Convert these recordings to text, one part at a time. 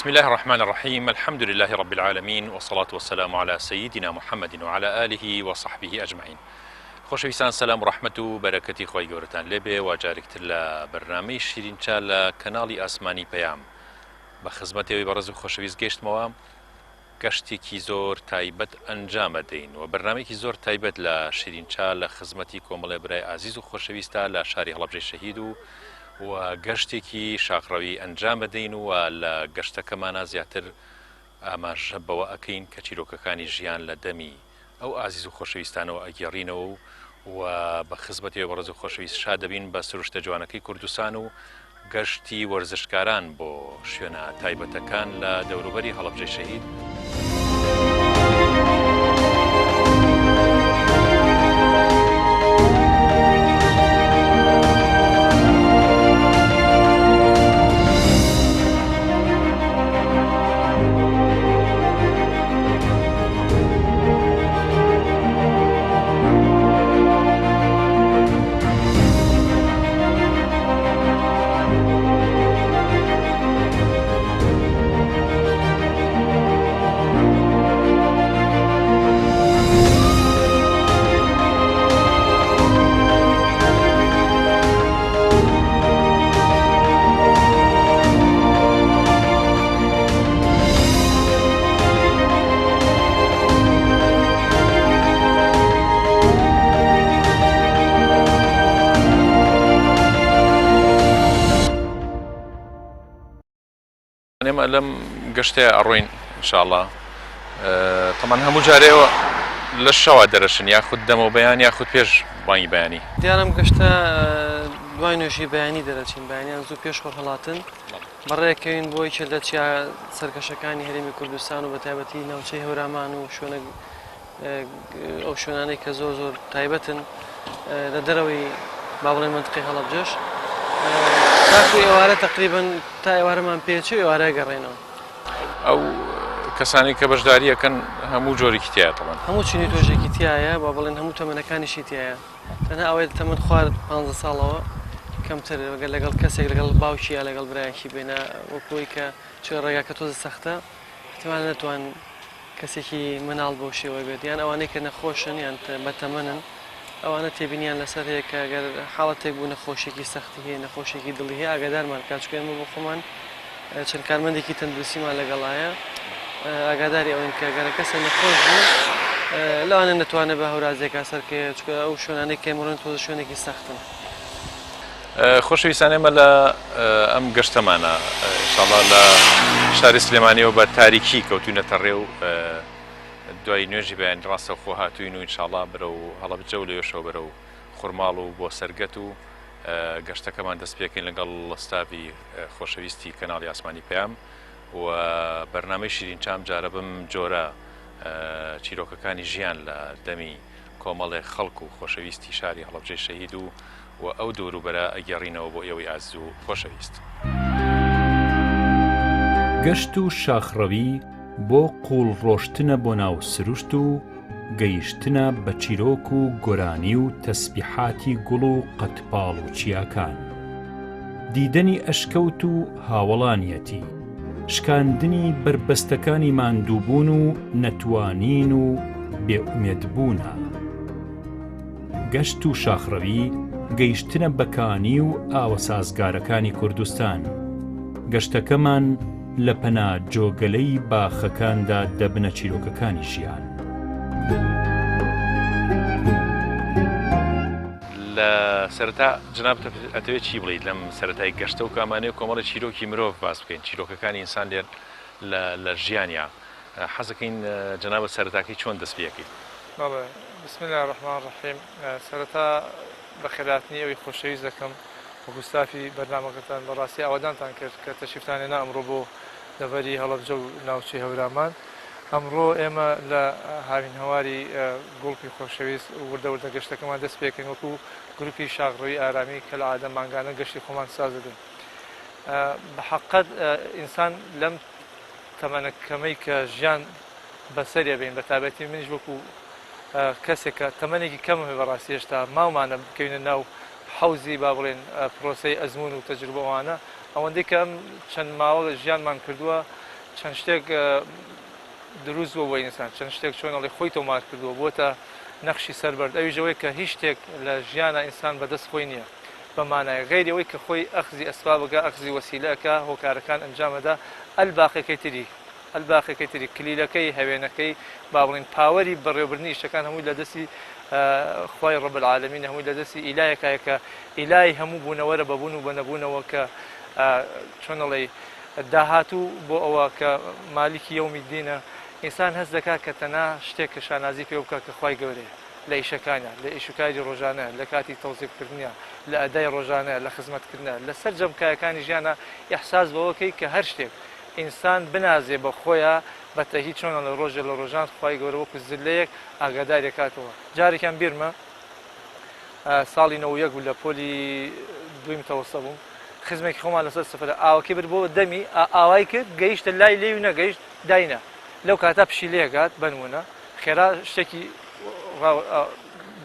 بسم الله الرحمن الرحیم الحمد لله رب العالمین والصلاة والسلام علی سیدنا محمد وعلى آله وصحبه اجمعین خۆشەویستان سەلام و ڕەحمەت و بەرەکەتی خوای گەورەتان لێبێ وا جارێکتر لە بەرنامەی شیرین چا لە کەناڵی ئاسمانی پەیام بە خزمەت ئێوەی بەڕێز و خۆشەویست گەیشتمەوە گەشتێکی زۆر تایبەت ئەنجام ئەدەین و بەرنامەیەکی زۆر تایبەت لە شیرین چا لە خزمەتی کۆمەڵێ برای ئازیز و خۆشەویستە لە شاری هەڵەبجەی شەهید و و گەشتێکی شاخڕەوی ئەنجام ئەدەین و لە گەشتەکەمانا زیاتر ئاماژە بەوە ئەکەین کە چیرۆکەکانی ژیان لە دەمی ئەو ئازیز و خۆشەویستانەوە ئەگێڕینەوە و و بە خزمەتی ئێوەی بەڕێز و خۆشەویست شاد دەبین بە سروشتە جوانەکەی کوردستان و گەشتی وەرزشکاران بۆ شوێنە تایبەتەکان لە دەوروبەری هەڵەبجەی شەهید. ئێمە لەم گەشتەیە ئەڕۆین انشاءاللە تەمان هەموو جارێەوە لە شەوە دەرەشن یاخود دەمەوە بەیان یاخود پێش بانگی بەیانی دیارم گەشتە دوای نوێژی بەیانی دەرەچین بەیانیان زوو پێش خۆر هەڵاتن بەڕێکەوین بۆ یەکێک لە چیا سەرکەشەکانی هەرێمی کوردستان و بەتایبەتی ناوچەی هەورامان و شوێنە ئەو شوێنانەی کە زۆر زۆر تایبەتن لە دەرەوەی با بڵێن منطقی هەڵەبجەش تاکو ئێوارە تقریبن تا ئێوارەمان پێچ و ئێوارە گەڕێنەوە. ئەو کەسانی کە بەشداریەکەن هەموو جۆرێکی تایە تەبعەن. هەموو چینی تۆژێکی تایە با بڵێن هەموو تەمەنەکانیشی تایە. تەنها ئەوەی تەمەن خوار پانزە ساڵەوە کەمتر گەر لەگەڵ کەسێک لەگەڵ باوکی یا لەگەڵ برایەکی بێنە وەکو ئەوەی کە چونکە ڕێگاکە تۆزە سەختە احتمال نەتوان کەسێکی مناڵ بەو شێوە بێت یان ئەوانەی کە نەخۆشن یان بەتەمەنن ئەوانە تێبینیان لەسەر هەیە کە گەر حاڵەتێک بوو نەخۆشیێکی سەختی هەیە نەخۆشیێکی دڵی هەیە ئاگادارمان کات چونکە ئێمە بۆ خۆمان چەند کارمەندێکی تەندروستیمان لەگەڵایە ئاگاداری ئەوەین کە گەرە کەسە نەخۆش بوو لەوانە نەتوانێت بە هەورازێکا سەرکەوێت چونکە ئەو شوێنانەی کە ئێمە ڕۆین تۆزە شوێنێکی سەختن. خۆشەویستان ئێمە لە ئەم گەشتەمانە ئینشاڵا لە شاری سلێمانیەوە بە تاریکی کەوتوینەتە ڕێ و دوای نوێژی بەیانی ڕاستەوخۆ هاتوین و ئینشاڵا بەرەو هەڵەبجە و لەوێشەوە بەرەو خورماڵ و بۆ سەرگەت و گەشتەکەمان دەست پێکەین لەگەڵ ستاڤی خۆشەویستی کەناڵی ئاسمانی پەیام و بەرنامەی شیرین چام جارە بم جۆرە چیرۆکەکانی ژیان لە دەمی کۆمەڵێ خەڵک و خۆشەویستی شاری هەڵەبجەی شەهید و و ئەو دەوروبەرە ئەگێڕینەوە بۆ ئێوەی ئازیز و خۆشەویست. گەشت و شاخڕەوی بۆ قووڵ ڕۆشتنە بۆ ناو سروشت و گەیشتنە بە چیرۆک و گۆرانی و تەسبیحاتی گوڵ و قەدپاڵ و چیاکان. دیدەنی ئەشکەوت و هاوەڵانیەتی. شکاندنی بەربەستەکانی ماندووبوون و نەتوانین و بێئومێدبوونە. گەشت و شاخڕەوی گەیشتنە بە کانی و ئاوە سازگارەکانی کوردستان. گەشتەکەمان لە پەنا جۆگەلەی باخەکاندا دەبنە چیرۆکەکانی ژیان. لە سەرەتا جەنابت ئەتەوێت چی بڵێیت لەم سەرەتای گەشتە و کامانەیە کۆمەڵی چیرۆکی مرۆڤ باس بکەین چیرۆکەکانی ئینسان لێر لە ژیانیا حەزەکەین جەنابت سەرەتاکەی چۆن دەست پێ ئەکەیت؟ بەڵێ بسم اللە الرحمن الرحیم سەرەتا بەخێرهاتنی ئێوەی خۆشەویست دەکەم وەکو ستافی بەرنامەکەتان بەڕاستی ئاوەدانتان کرد کە تەشریفتان هێنا ئەمڕۆ بۆ دەڤەری هەڵەبجە و ناوچەی هەورامان ئەمڕۆ ئێمە لە هاوینهەواری گوڵپی خۆشەویست وردە وردە گەشتەکەمان دەست پێکەین وەکو گروپی شاخڕەوی ئارامی کە لە عادە مانگانە گەشتی خۆمان ساز دەدەین بە حەقەت ئینسان لەم تەمەنە کەمەی کە ژیان بەسەریە بین بە تایبەتی منیش وەکو کەسێک کە تەمەنێکی کەمم هەیە بەڕاستی هێشتا ماومانە بکەوینە ناو حەوزی با بڵێن پرۆسەی ئەزموون و تەجروبە ئەوانە ئەوەندەی کە ئەم چەند ماوە ژیانمان کردووە. چەند شتێک دروست بووە بۆ ئینسان، چەند شتێک چۆن ئەڵێ خۆی تۆمار کردووە، بۆتە نەخشی سەر بەرد، ئەویش ئەوەی کە هیچ شتێک لە ژیانا ئینسان بە دەست خۆی نییە، بە مانای غەیری ئەوەی کە خۆی ئەخزی ئەسباب ئەکا، ئەخزی وەسیلە ئەکا، هۆکارەکان ئەنجام ئەدا، ئەلباقیەکەی تری، ئەلباقیەکەی تری، کلیلەکەی، هەوێنەکەی، با بڵێین پاوەری بەڕێوەبردنی ئیشەکان هەمووی لە دەستی خوای ڕەب العالمینە، هەمووی لە دەستی ئیلاهێکایە کە ئیلاهی هەموو بوونەوەرە بە بوون و بە نەبوونەوە کە چۆن ئەڵێی داهاتوو بۆ ئەوە کە مالیکی یەومی الدینە، ئینسان هەست دەکات کە تەنها شتێک کە شانازی پێوە بکات کە خوای گەورەیە لە ئیشەکانیا، لە ئیشوکاری ڕۆژانە، لە کاتی تەوزیف کردنیا، لە ئەدای ڕۆژانە، لە خزمەت کردنا، لە سەرجەم کایەکانی ژیانا ئیحساس بەوە کەی کە هەر شتێک ئینسان بنازێ بە خۆیا بە تەهی چۆن ئەڵێ ڕۆژێ لە ڕۆژان خوای گەورە وەکو زللەیەک ئاگاداری ئەکاتەوە. جارێکیان بیرمە ساڵی 91 بوو لە پۆلی دووی متەوەستە بووم خزمێکی خۆمان لەسەر سفرە ئاوەکەی برد بۆ دەمی ئاوای کرد گەیشتە لای لێی و نەگەیشت داینا لەو کاتا پشیلەیەک هات بەنمونە خێرا شتێکی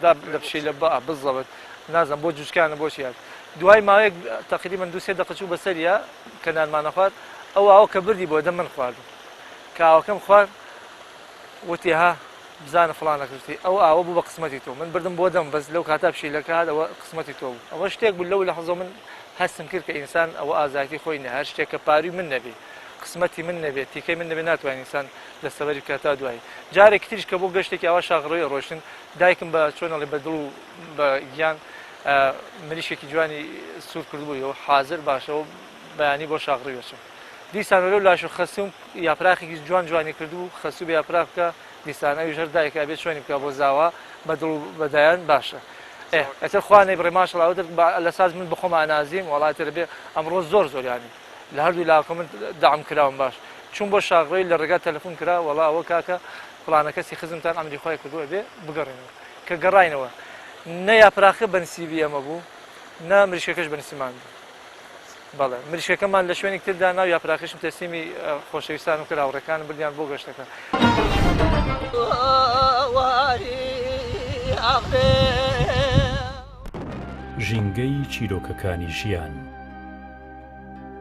دا لە پشیلە بزەبت نازم بۆ جوچکانە بۆچی هات دوای ماوەیەک تقریبا دوو سێ دەقە چوو بەسەریە کە نانمانە خوارد ئەو ئاوە کە بردی بۆ دەم من خواردم کە ئاوەکەم خوارد وتی ها بزانە فڵانە کردی ئەو ئاوە بوو بە قسمەتی تۆ من بردم بۆ دەم بەس لەو کاتا پشیلەکە هات ئەوە قسمەتی تۆ بوو ئەوە شتێک بوو لەو لەحزە من هەستم کرد کە ئینسان ئەوە ئازایەتی خۆی نیە هەر شتێک کە پاروی من نەبێ قسمەتی من نەبێ تیکەی من نەبێ ناتوانین ئینسان دەستەبەری بکات تا دوایی جارێکی تریش کە بۆ گەشتێکی ئاوا شاخڕەوی ڕۆشتن دایکم بە چۆن ئەڵێ بە دڵ و بە گیان مریشێکی جوانی سوور کردبوویەوە حازر باشەوە بەیانی بۆ شاخڕەوی ئەچم دیسان وەرەو لاش و خەسوم یاپراخێکی جوان جوانی کردبوو خەسوو بە یاپراخ بکە دیسان ئەویش هەر دایکە ئەبێ چۆنی بکا بۆ زاوا بە دڵ و بە دایان باشە ئێ ئەتر خوا نەیبڕێ ماشەڵا ئەوتر لە ساز من بەخۆم ئەنازیم وەڵا ئەتر بێ ئەمڕۆ زۆر زۆر یانی لە هەردوو لاکە من دەعم کراوم باش چوون بۆ شاخڕۆی لە ڕێگا تەلەفۆن کرا وەڵا ئەوە کاکە فڵانە کەسی خزمتان ئەمری خوای کردووە ئەبێ بگەڕێنەوە کە گەڕاینەوە نە یاپراخە بەنسیبی ئەمە بوو نە مریشکەکەش بەنسیمان بوو بەڵێ مریشکەکەمان لە شوێنێک تر دانا و یاپراخیشم تەسلیمی خۆشەویستانم کرد هاوڕێکانم بردیان بۆ گەشتەکە. ژینگەی چیرۆکەکانی ژیان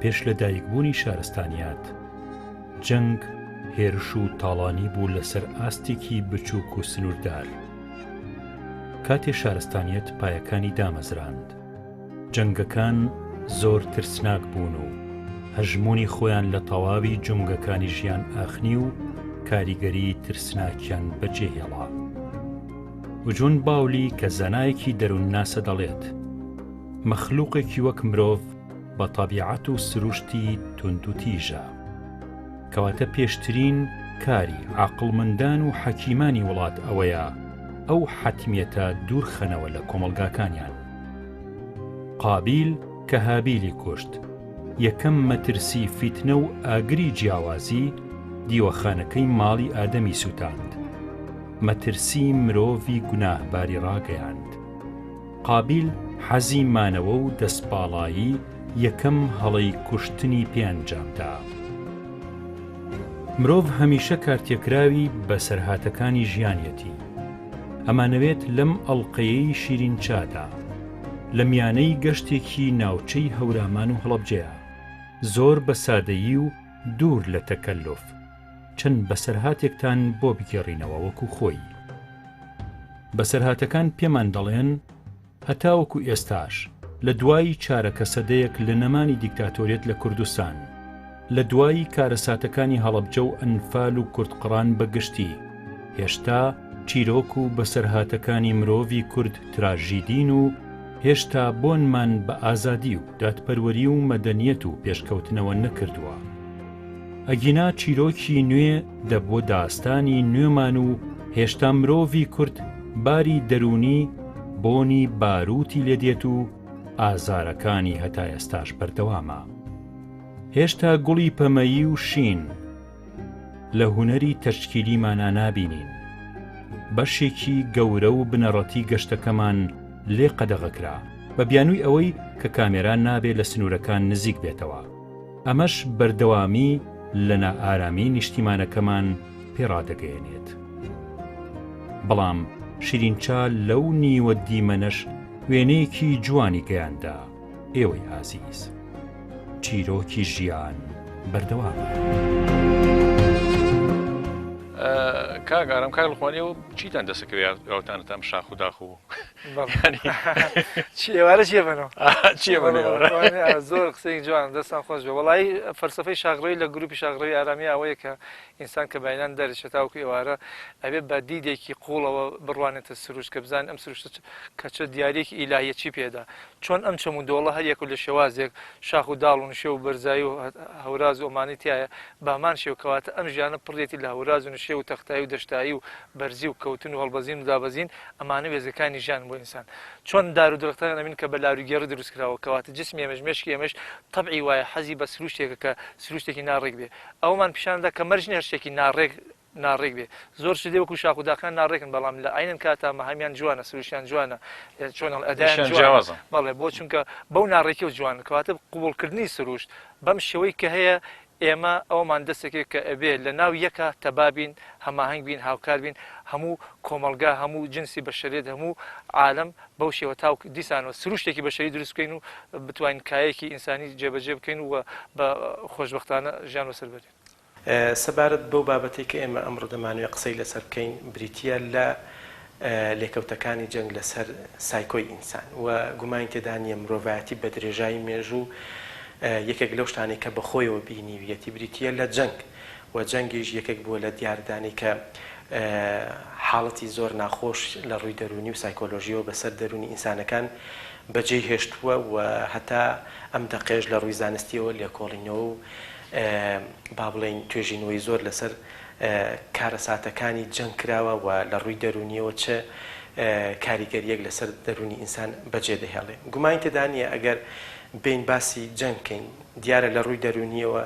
پێش لە دایکبوونی شارستانیات، جەنگ، هێرش و تاڵانی بوو لەسەر ئاستێکی بچووک و سنووردار. کاتێ شارستانیەت پایەکانی دامەزراند، جەنگەکان زۆر ترسناک بوون و هەژموونی خۆیان لە تەواوی جومگەکانی ژیان ئاخنی و کاریگەری ترسناکیان بەجێهێڵا. وجون باولی کە زانایەکی دەروونناسە دەڵێت، مەخلوقێکی وەک مرۆڤ بە تەبیعەت و سروشتی توندوتیژە. کەواتە پێشترین کاری عاقڵمەندان و حەکیمانی وڵات ئەوەیە ئەو حەتمیەتە دوورخەنەوە لە کۆمەڵگاکانیان. قابیل کە هابیلی کوشت، یەکەم مەترسی فیتنە و ئاگری جیاوازی دیوەخانەکەی ماڵی ئادەمی سوتاند. مەترسی مرۆڤی گوناهباری ڕاگەیاند. قابیل حەزی مانەوە و دەستباڵایی یەکەم هەڵەی کوشتنی پێ ئەنجامدا. مرۆڤ هەمیشە کارتێکراوی بەسەرهاتەکانی ژیانیەتی. ئەمانەوێت لەم ئەڵقەیەی شیرینچادا، لە میانەی گەشتێکی ناوچەی هەورامان و هەڵەبجەیا، زۆر بە سادەیی و دوور لە تەکەلوف، چەند بەسەرهاتێکتان بۆ بگێڕینەوە وەکو خۆی. بەسەرهاتەکان پێمان دەڵێن هەتاوەکو ئێستاش لە دوای چارەکە سەدەیەک لە نەمانی دیکتاتۆریەت لە کوردستان، لە دوای کارەساتەکانی هەڵەبجە و ئەنفال و کوردقڕان بە گشتی، هێشتا چیرۆک و بەسەرهاتەکانی مرۆڤی کورد تراژیدین و هێشتا بۆنمان بە ئازادی و دادپەروەری و مەدەنیەت و پێشکەوتنەوە نەکردووە. ئەگینا چیرۆکی نوێ دەبووە داستانی نوێمان و هێشتا مرۆڤی کورد باری دەروونی بۆنی بارووتی لێ دێت و ئازارەکانی هەتا ئێستاش بەردەوامە. هێشتا گوڵی پەمەیی و شین لە هونەری تەشکیلیمانا نابینین. بەشێکی گەورە و بنەڕەتی گەشتەکەمان لێ قەدەغە کرا بە بیانووی ئەوەی کە کامێرا نابێ لە سنوورەکان نزیک بێتەوە. ئەمەش بەردەوامی لە نائارامی نیشتیمانەکەمان پێ ڕادەگەیەنێت. بەڵام شیرینچا لەو نیوە دیمەنەش وێنەیەکی جوانی گەیاندە ئێوەی ئازیز. چیرۆکی ژیان بەردەوامە. کاک ئارام کاک لوقمان ئێوە چیتان دەسەکەوێت ئەوتانە ئەم شاخ و داخ و چی ئێوارە چیە بنەوە چیە بنەوە زۆر قسەی جوان دەستان خۆش بێ وەڵی فەلسفەی شاخڕەوی لە گروپی شاخڕەوی ئارامی ئەوەیە کە ئینسان کە بەینان دەرچێت تاوەکو ئێوارە ئەبێ بە دیدێکی قوڵەوە بڕوانێتە سروشت کە بزانێت ئەم سروشتە کە چ دیاریەکی ئیلاهیە چی پێدا چۆن ئەم چەم و دۆڵە هەر یەک و لە شێوازێک شاخ و داڵ و نشێو و بەرزایی و هەوراز و ئەمانەی تیایە بە هەمان شێوە کەواتە ئەم ژیانە پڕیەتی لە هەوراز و نشێو و تەختایی و دەشتایی و بەرزی و کەوتن و هەڵبەزین و دابەزین ئەمانە وێستگەکانی ژیانن بۆ ئینسان چۆن دار و درەختەکان ئەبینن کە بە لاروگێڕی دروست کراوە کەواتە جسمی ئێمەش مێشکی ئێمەش تەبعی وایە حەزی بە سروشتێکە کە سروشتێکی ناڕێک بێ ئەوەمان پیشان دا کە مەرج نیە هەر شتێکی ناڕێک ناڕێک بێ زۆر شت وەکو شاخ و داخان ناڕێکن بەڵام لە عەینەن کاتا مەهامیان جوانە سروشتیان جوانە چۆن ئەڵێ ئەدایان ئیشیان جوانە جیاوازە. بەڵێ بۆ چونکە بەو ناڕێکیەوە جوانن کەواتە قبوڵکردنی سروشت بەم شێوەی کە هەیە ئێمە ئەوەمان دەستەکەوێت کە ئەبێ لە ناو یەکا تەبا بین هەماهەنگ بین هاوکار بین هەموو کۆمەڵگا هەموو جنسی بەشەریەت هەموو عالەم بەو شێوە تاوک دیسانەوە سروشتێکی بەشەری دروست بکەین و بتوانین کایەکی ئینسانی جێبەجێ بکەین و بە خۆشبەختانە ژیان بەسەر بەرین. سەبارەت بەو بابەتەی کە ئێمە ئەمڕۆ دەمانەوێت قسەی لەسەر بکەین بریتییە لە لێکەوتەکانی جەنگ لەسەر سایکۆی ئینسان و گومانی تێدا نییە مرۆڤایەتی بە درێژایی مێژوو یەکێک لەو شتانەی کە بەخۆیەوە بینیویەتی بریتییە لە جەنگ و جەنگیش یەکێک بووە لە دیاردانەی کە حاڵەتی زۆر ناخۆش لە ڕووی دەروونی و سایکۆلۆژییەوە بەسەر دەروونی ئینسانەکان بەجێی هێشتووە و هەتا ئەم دەقەیەش لە ڕووی زانستییەوە لێکۆڵینەوە و با بڵێین توێژینەوەی زۆر لەسەر کارەساتەکانی جەنگ کراوە و لە ڕووی دەروونییەوە چ کاریگەرییەک لەسەر دەروونی ئینسان بەجێ دەهێڵێ. گومانی تێدا نییە ئەگەر بێین باسی جەنگ کەین، دیارە لە ڕووی دەروونییەوە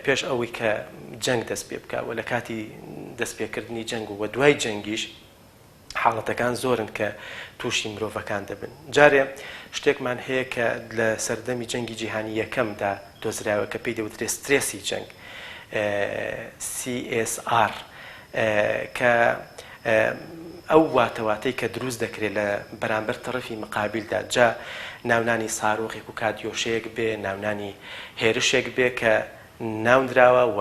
پێش ئەوەی کە جەنگ دەست پێ بکا و لە کاتی دەست پێکردنی جەنگ و دوای جەنگیش حاڵەتەکان زۆرن کە تووشی مرۆڤەکان دەبن. جارێ شتێکمان هەیە کە لە سەردەمی جەنگی جیهانی یەکەمدا دۆزرایەوە کە پێی دەوترێت سترێسی جەنگ، CSR، کە ئەو واتەواتەی کە دروست دەکرێت لە بەرامبەر تەڕەفی مقابیلدا جا ناونانی سارۆخێک و کادیۆشەیەک بێ، ناونانی هێرشێک بێ کە ناونراوە و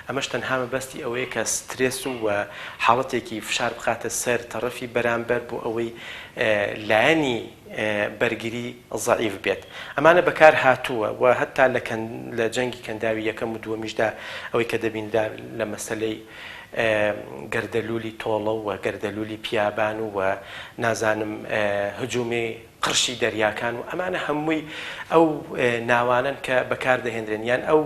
ئەمەش تەنها مەبەستی ئەوەیە کە سترێس و حاڵەتێکی فشار بخاتە سەر تەڕەفی بەرامبەر بۆ ئەوەی لایەنی بەرگری زەعیف بێت. ئەمانە بەکار هاتووە و هەتا لە لە جەنگی کەنداوی یەکەم و دووەمیشدا ئەوەی کە دەبینرا لە مەسەلەی گەردەلوولی تۆڵە و گەردەلوولی پیابان و نازانم هجومی قرشی دەریاکان و ئەمانە هەمووی ئەو ناوانەن کە بەکار دەهێنرێن یان ئەو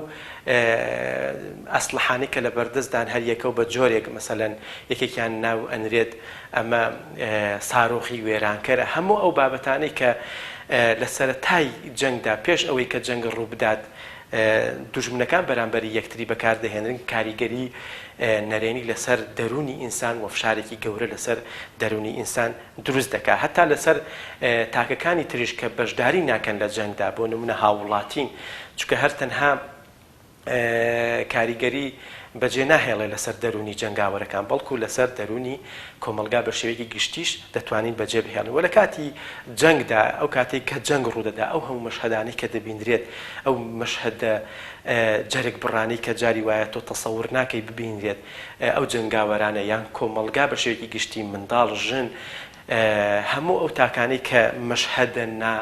ئەسڵەحانەی کە لە بەردەستدان هەر یەکەو بە جۆرێک مەسەلەن یەکێکیان ناو ئەنرێت ئەمە سارۆخی وێرانکەرە هەموو ئەو بابەتانەی کە لە سەرەتای جەنگدا پێش ئەوەی کە جەنگ ڕووبدات دوژمنەکان بەرامبەری یەکتری بەکار دەهێنرن کاریگەری نەرێنی لەسەر دەروونی ئینسان و فشارێکی گەورە لەسەر دەروونی ئینسان دروست دەکات هەتا لەسەر تاکەکانی تریش کە بەشداری ناکەن لە جەنگدا بۆ نمونە هاووڵاتین چونکە هەر تەنها کاریگەری بەجێ ناهێڵێ لەسەر دەروونی جەنگاوەرەکان بەڵکو لەسەر دەروونی کۆمەڵگا بە شێوەیەکی گشتیش دەتوانین بەجێ بهێڵین وە لە کاتی جەنگدا ئەو کاتەی کە جەنگ ڕوودەدا ئەو هەموو مەشهەدانەی کە دەبینرێت ئەو مەشهەدە جەرگ بڕانەی کە جاری وایە تۆ تەسەور ناکەی ببینرێت ئەو جەنگاوەرانە یان کۆمەڵگا بە شێوەیەکی گشتی منداڵ، ژن، هەموو ئەو تاکانەی کە مەشهەدە نا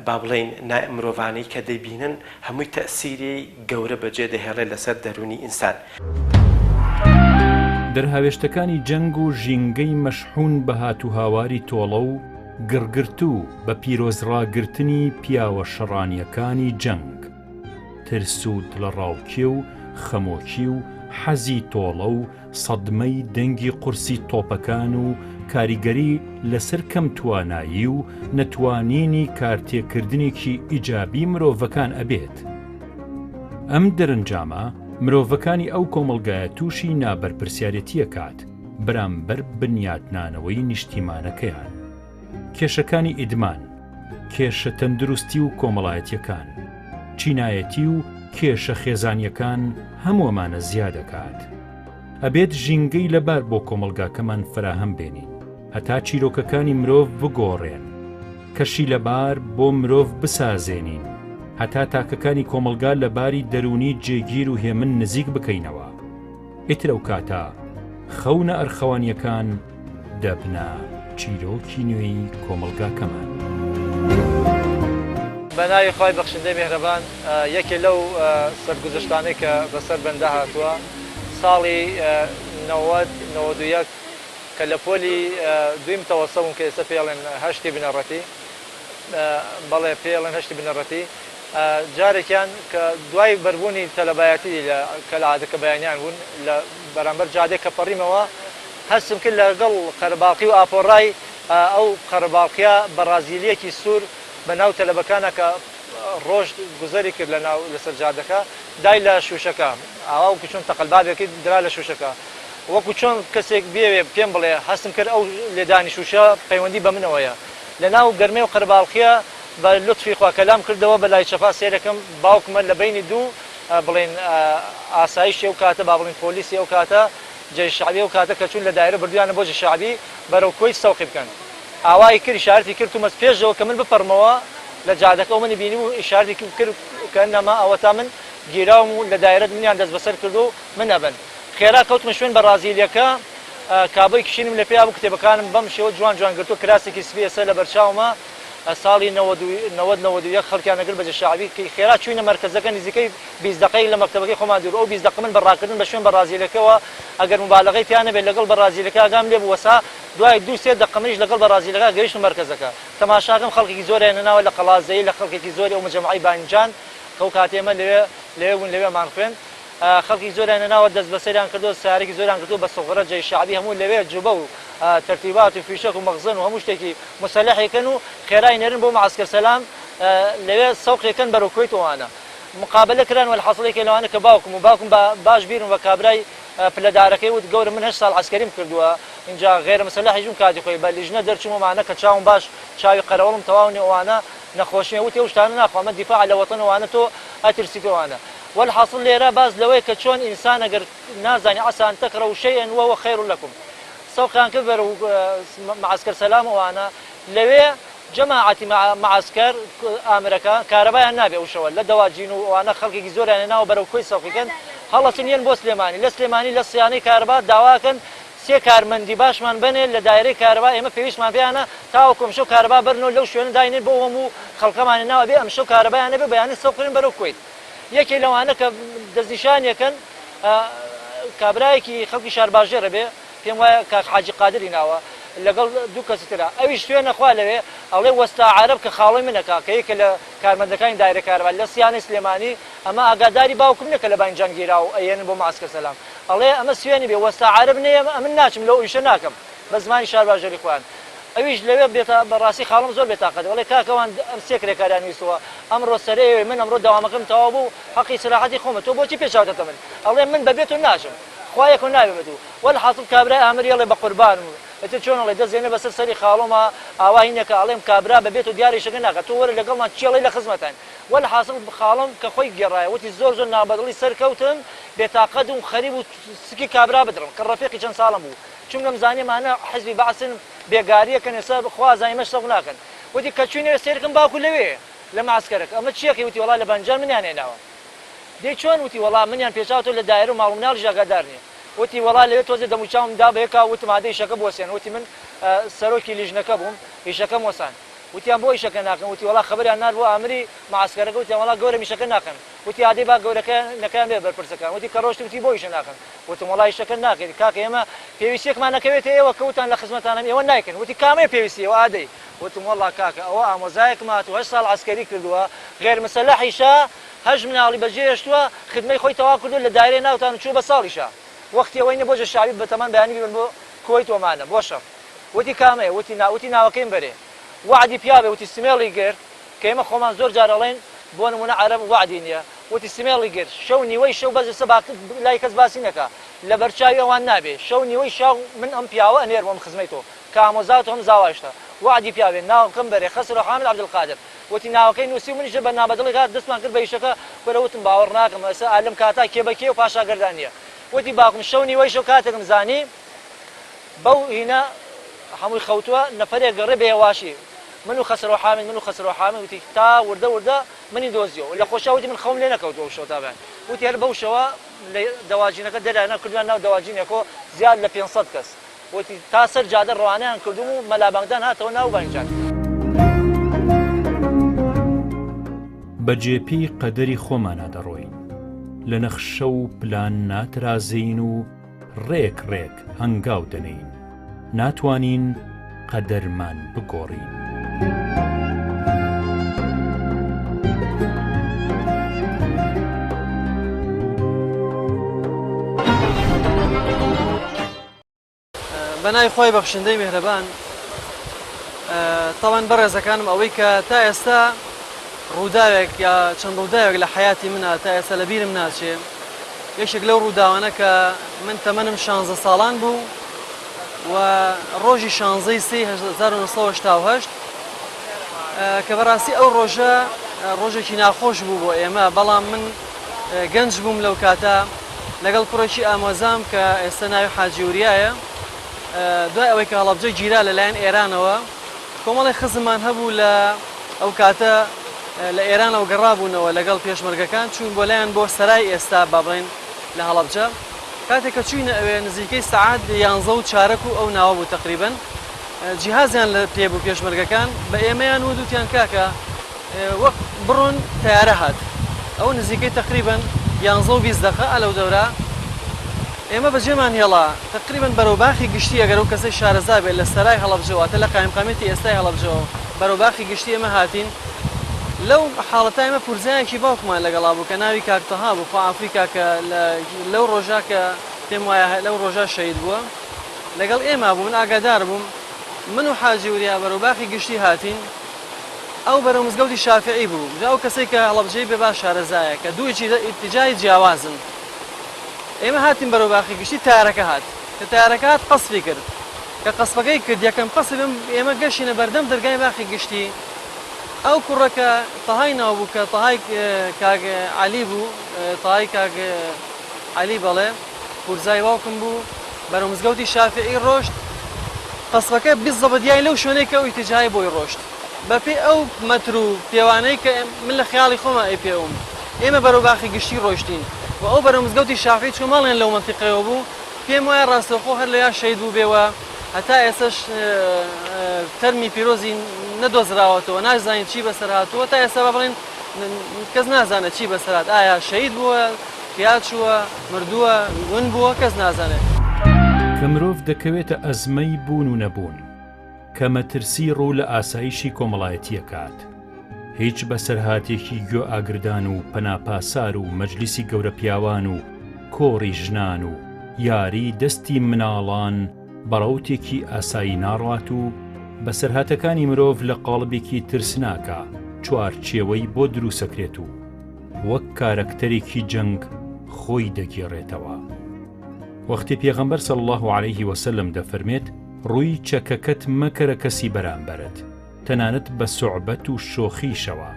با بڵێین نا مرۆڤانەی کە دەیبینن هەمووی تەئسیری گەورە بەجێ دەهێڵێت لەسەر دەروونی ئینسان. دەرهاوێشتەکانی جەنگ و ژینگەی مەشحوون بە هاتوهاواری تۆڵە و گڕگرتوو بە پیرۆزڕاگرتنی پیاوە شەڕانییەکانی جەنگ، ترس و دڵەڕاوکێ و خەمۆکی و حەزی تۆڵە و سەدمەی دەنگی قورسی تۆپەکان و کاریگەری لەسەر کەم توانایی و نەتوانینی کارتێکردنێکی ئیجابی مرۆڤەکان ئەبێت. ئەم دەرەنجامە مرۆڤەکانی ئەو کۆمەڵگایە تووشی نابەرپرسیارێتیەکات بەرامبەر بنیاتنانەوەی نیشتیمانەکەیان. کێشەکانی ئیدمان، کێشە تەندروستی و کۆمەڵایەتیەکان، چینایەتی و کێشە خێزانیەکان هەموو ئەمانە زیادەکات. ئەبێت ژینگەی لەبار بۆ کۆمەڵگاکەمان فەراهەم بێنین هەتا چیرۆکەکانی مرۆڤ بگۆڕێن، کەشی لەبار بۆ مرۆڤ بسازێنین هەتا تاکەکانی کۆمەڵگا لە باری دەروونی جێگیر و هێمن نزیک بکەینەوە. ئیتر ئەو کاتە خەونە ئەرخەوانیەکان دەبنە چیرۆکی نوێی کۆمەڵگاکەمان. بە ناوی خوای بەخشندەی میهرەبان یەکێ لەو سەرگوزشتانەی کە بەسەر بەندە هاتووە ساڵی 90 91 کە لە پۆلی دووی متەوەسە بووم کە ئێستا پێی ئەڵێن هەشتی بنەڕەتی بەڵێ پێی ئەڵێن هەشتی بنەڕەتی جارێکیان کە دوای بەربوونی تەلەبایەتی لە کە لە عادە کە بەیانیان بوون لە بەرامبەر جادەی کە پەڕیمەوە هەستم کرد لەگەڵ قەرەباڵقی و ئاپۆڕای ئەو قەرەباڵقیە بەڕازیلیەکی سوور بە ناو تەلەبەکانا کە ڕۆشت گوزەری کرد لە ناو لەسەر جادەکە دای لە شوشەکە ئاوا وەکو چۆن تەقەلبابێکی درا لە شوشەکە وەکو چۆن کەسێک بیەوێ پێم بڵێ هەستم کرد ئەو لێدانی شوشە پەیوەندی بە منەوەیە لە ناو گەرمەی و قەرەباڵخیە بە لوتفی خوا کەلام کردەوە بە لای چەپا سەیرەکەم باوکمە لە بەینی دوو بڵێن ئاسایشی ئەو کاتە با بڵێن پۆلیسی ئەو کاتە جەیش شەعبی ئەو کاتە کە چوون لە دایرە بردویانە بۆ جەیش شەعبی بەرەو کۆی سەوقی بکەن ئاوای کرد ئیشارەتی کرد تومەز پێش لەوە کە من بپەڕمەوە لە جادەکە ئەو منی بینیبوو ئیشارەتی کرد کە نەما ئەوەتا من گیراوم و لە دایرەت منیان دەستبەسەر کردووە و من ئەبەن خێرا کەوتمە شوێن بەڕازیلیەکە کابۆی کشینم لە پێیا بوو کتێبەکانم بەم شێوە جوان جوان گرتووە کراسێکی سپی ئێستا لەبەرچاومە ساڵی 90 91 خەڵکیان ئەگرت بە جەشعبی خێرا چوینە مەرکەزەکە نزیکەی 20 دقەیەک لە مەکتەبەکەی خۆمان دوور ئەو 20 دقە من بە ڕاکردن بە شوێن بەڕازیلەکەوە ئەگەر موبالەغەی تیا نەبێت لەگەڵ بەڕازیلەکە ئاگام لێ بوو وەسا دوای دوو سێ دەقە منیش لەگەڵ بەڕازیلەکە گەیشتم مەرکەزەکە تەماشاکەم خەڵکێکی زۆریان هێناوە لە قەڵازەیی لە خەڵکێکی زۆری ئەو مجەمەعەی باینجان کە ئەو کاتە ئێمە لەوێ لەوێ بوون لەوێمان خوێند خەڵکی زۆریان هێناوە دەستبەسەریان کردووە سەیارەکی زۆریان کردووە بە سوغرە جەیش شەعبی هەموو لەوێ جوبە و تەرتیبات و فیشەک و مەخزن و هەموو شتێکی موسەلەحێکن و خێرای نێرن بۆ معسکر سەلام لەوێ سەوقێکن بەرەو کوەیت ئەوانە مقابلە کران وەلحاسڵ یەکێ لەوانە کە باوکم و باوکم بە باش بیرم بە کابرای پلەدارەکەی وت گەورە من هەشت ساڵ عەسکەریم کردووە ئینجا غەیرە مسەلەحیش بووم کاتی خۆی بە لیژنە دەرچووم ئەمانە کە چاوم باش چاوی قەرەوڵم تەواو نیە ئەوانە نەخۆشیە وتی ئەو شتانە ناخوا ئەمە دیفاعە لە وەتەن ئەوانە تۆ ئەترسیت ئەوانە وەلحاسڵ لێرە باس لەوەیە کە چۆن ئینسان ئەگەر نازانی عسى ان تكرهوا شيئا وهو خير لكم سەوقیان کرد بەرەو معسکر سەلام ئەوانە لەوێ جەماعەتی معسکر ئامرەکان کارەبایان نابێ ئەو شەوە لە دەواجین و ئەوانە خەڵکێکی زۆریان هێناوە بەرەو کۆی سەوقیکەن هەڵەچن یەن بۆ سلێمانی لە سلێمانی لە سیانەی کارەبا داواکەن سێ کارمەندی باشمان بەنێ لە دایرەی کارەبا ئێمە پێویستمان پێیانە تاوەکو ئەمشەو کارەبا بەرنەوە لەو شوێنە داینێن بۆ هەموو خەڵکەمان هێناوە ئەبێ ئەمشەو کارەبایان نەبێ بەیانی سەوقرێن بەرەو کوەیت یەکێ لەوانە کە دەستنیشانیەکەن کابرایەکی خەڵکی شارباژێڕە بێ پێم وایە کاک حاجی قادری ناوە لەگەڵ دوو کەسی ترا ئەویش سوێنە خوا لەوێ ئەڵێ وەستا عەرەب کە خاڵۆی منە کا کە یەکێ لە کارمەندەکانی دایرە کارەبا لە سیانەی سلێمانی ئەمە ئاگاداری باوکم نیە کە لە باینجان گیراوە و ئەیەنن بۆ معسکر سەلام ئەڵێ ئەمە سوێنی بێ وەستا عەرەب نەیە ئەمن ناچم لەو ئیشە ناکەم بە زمانی شارباژێری خۆیان ئەویش لەوێ بێتە بەڕاستی خاڵم زۆر بێتاقەتە ئەڵێ کاکە ئەوان ئەم سێ کرێکاریان ویستووە ئەمڕۆ سەرەیەوێ من ئەمڕۆ دەوامەکەم تەواو بوو حەقی ئیسراحەتی خۆمە تۆ بۆچی پێچاوتەتە من ئەڵێ من بەبێ تۆ ناچم خوا یەکۆ نابێ بە دوو وەلحاسڵ کابرای ئامری ئەڵێ بەقوربانم ئیتر چۆن ئەڵێ دەست دێنێ بەسەر سەری خاڵۆما ئاوا هینەکە ئەڵێم کابرا بەبێ تۆ دیارە ئیشەکە ناکا تۆ وەرە لەگەڵمان چی ئەڵێی لە خزمەتاین وەلحاسڵ خاڵۆم کە خۆی گێڕایە وتی زۆر زۆر نابەدڵی سەرکەوتم بێتاقەت بووم خەریک بوو سکی کابرا بدڕم کە ڕەفیقی چەند ساڵم بوو چونکە ئەمزانی ئەمانە حزبی بەعسن بێگاریەکەن ئێستا خوا ئەزانێ ئێمەش سەوق ناکەن وتی کە چوینەوێ سەیرکەم باوکو لەوێیە لە مەعسکەرەکە ئەمە چیەکەی وتی وەڵا لە بەنجان منیان هێناوە دەی چۆن وتی وەڵا منیان پێچاوەتەوە لە دایرە و ماڵ و مناڵیش ئاگادار نیە وتی وەڵا لەوێ تۆزێ دەموچاوم دا بە یەکا وتم ئادە ئیشەکە بوەسێنە وتی من سەرۆکی لیژنەکە بووم ئیشەکەم وەساند وتیان بۆ ئیشەکە ناکەن وتی وەڵا خەبەریان نارد بۆ ئامری مەعسکەرەکە وتیان وەڵا گەورەم ئیشەکە ناکەن وتی ئادەی با گەورەکە نەکەیان بێ بەرپرسەکان وتی کە ڕۆشتی وتی بۆ ئیشە ناکەن وتم وەڵا ئیشەکە ناکەین کاکە ئێمە پێویستیەکمان ئەکەوێتە ئێوە کە وتان لە خزمەتانم ئێوە نایکەن وتی کامەیە پێویستی ئێوە ئادەی وتم وەڵا کاکە ئەوە ئامۆزایەکم هاتوو هەشت ساڵ عەسکەری کردووە غێر مسەلەحیشە هەشت مناڵی بەجێهێشتووە خدمەی خۆی تەواو کردووە لە دایرەی ناوتان و چووە بە ساڵیشە وەختی ئەوەی نیە بۆ جەشعبی بەتەمان بەیانی بیبەن بۆ کوەیت وەمانە بۆ شەڕ وتی کامەیە وتی نا وتی ناوەکەیم بەرێ وەعدی پیاوێ وتی سمێڵی گرت کە ئێمە خۆمان زۆر جار ئەڵێین بۆ نموونە عەرەب وەعدی نیە وتی سمێڵی گرت شەو نیوەی شەو بەس ئێستا با لای کەس باسی نەکا لەبەر چاوی ئەوان نابێ شەو نیوەی شاو من ئەم پیاوە ئەنێرم ئەم خزمەی تۆ کە ئامۆزات و هەم زاواشتە وەعدی پیاوێ ناوەکەم بەرێ خەسرۆ حامد عەبدولقادر وتی ناوەکەی نووسی و منیش بە نابەدڵی هات دەستمان کرد بە ئیشەکە کورە وتم باوەڕ ناکەم ئێستا ئا لەم کاتە کێ بە کێ و پاشا گەردانیە وتی باوکم شەو نیوەی شەو کاتێکم زانی بەو هینە هەمووی خەوتووە نەفەرێک گەڕێ بە هێواشی من و خەسرەو حامد من و خەسرەو حامد وتی تا وردە وردە منی دۆزیەوە لە خۆشیا وتی من خەوم لێ نەکەوتووە ئەو شەو تا بەیانی. وتی هەر بەو شەوە لە دەواجینەکە دەریان کردویان ناو دەواجینێکەوە زیاد لە 500 کەس وتی تا سەر جادە ڕەوانەیان کردوم و مەلا بانگدان هاتەوە ناو بانگجان. بە جێپێی قەدەری خۆمانا دەڕۆین، لە نەخشە و پلان ناترازێین و ڕێک ڕێک هەنگاو دەنێین، ناتوانین قەدەرمان بگۆڕین. بە ناوی خوای بەخشندەی میهرەبان تاوان بەڕێزەکانم ئەوەی کە تا ئێستا ڕووداوێک یا چەند ڕووداوێک لە حیاتی منە تا ئێستا لە بیرم ناچێ یەکێک لەو ڕووداوانە کە من تەمەنم شانزە ساڵان بوو و ڕۆژی شانزەی سێی 1970 کە بەڕاستی ئەو ڕۆژە ڕۆژێکی ناخۆش بوو بۆ ئێمە بەڵام من گەنج بووم لەو کاتە لەگەڵ کوڕێکی ئامۆزام کە ئێستا ناوی حاجی وریایە دوای ئەوەی کە هەڵەبجە گیرا لەلایەن ئێرانەوە کۆمەڵی خزممان هەبوو لە ئەو کاتە لە ئێرانەوە گەڕابوونەوە لەگەڵ پێشمەرگەکان چوون بۆ لایان بۆ سەرای ئێستا با بڵێین لە هەڵەبجە کاتێک کە چووینە ئەوێ نزیکەی سەعات یانزە و چارەک و ئەو ناوە بوو تەقریبەن جیهازیان لە پێ بوو پێشمەرگەکان بە ئێمەیان وت وتیان کاکە وەک بڕۆن تەیارە هات ئەوە نزیکەی تەقریبەن یانزە و 20 دەقە ئە لەو دەورە ئێمە بەجێمان هێڵا تەقریبەن بەرەو باخی گشتی ئەگەر ئەو کەسەی شارەزا بێت لە سەرای هەڵەبجە واتە لە قایمقامیەتی ئێستای هەڵەبجەوە بەرەو باخی گشتی ئێمە هاتین لەو حاڵەتە ئێمە پورزایەکی باوکمان لەگەڵا بوو کە ناوی کاک تەها بوو خوا عەفوی کا کە لەو ڕۆژە کە پێم وایە لەو ڕۆژە شەهید بووە لەگەڵ ئێمە بوو من ئاگادار بووم من و حاجی وریا بەرەو باخی گشتی هاتین ئەو بەرەو مزگەوتی شافعی بوو جا ئەو کەسەی کە هەڵەبجەی بێ باش شارەزایە کە دوو ئیتیجاهی جیاوازن ئێمە هاتین بەرەو باخی گشتی تارەکە هات کە تارەکە هات قەسفی کرد کە قەسفەکەی کرد یەکەم قەسف ئێمە گەشینە بەردەم دەرگای باخی گشتی ئەو کوڕە کە تەهای ناو بوو کە تەهای کاک عەلی بوو تەهای کاک عەلی بەڵێ پورزای باوکم بوو بەرەو مزگەوتی شافعی ڕۆشت قەسفەکە بالضبط یای لەو شوێنەی کە ئەو ئیتیجاهی بۆی ڕۆشت بەپێی ئەو مەتر و پێوانەی کە من لە خەیاڵی خۆما ئەیپێوم ئێمە بەرەو باخی گشتی ڕۆیشتین و ئەو بەرەو مزگەوتی شافعی چووە ماڵیان لەو مەنتیقەیەوە بوو پێم وایە ڕاستەوخۆ هەر لەویا شەهید بووبێ و هەتا ئێستەش تەرمی پیرۆزی نەدۆزراوەتەوە ناشزانین چی بەسەر هاتووە تا ئێستا با بڵێن کەس نازانێت چی بەسەر هات ئایا شەهید بووە پیا چووە مردووە ون بووە کەس نازانێت. کە مرۆڤ دەکەوێتە ئەزمەی بوون و نەبوون، کە مەترسی ڕوو لە ئاسایشی کۆمەڵایەتی ئەکات، هیچ بەسەرهاتێکی گوێ ئاگردان و پەناپاسار و مەجلیسی گەورە پیاوان و کۆڕی ژنان و یاری دەستی مناڵان بە ڕەوتێکی ئاسایی ناڕوات و بەسەرهاتەکانی مرۆڤ لە قاڵبێکی ترسناکا چوارچێوەی بۆ دروسەکرێت و وەک کارەکتەرێکی جەنگ خۆی دەگێڕێتەوە. وەختی پێغەمبەر صلی اللە علیه وسلم دەفەرمێت ڕووی چەکەکەت مەکەرە کەسی بەرامبەرت تەنانەت بە سوعبەت و شۆخیشەوە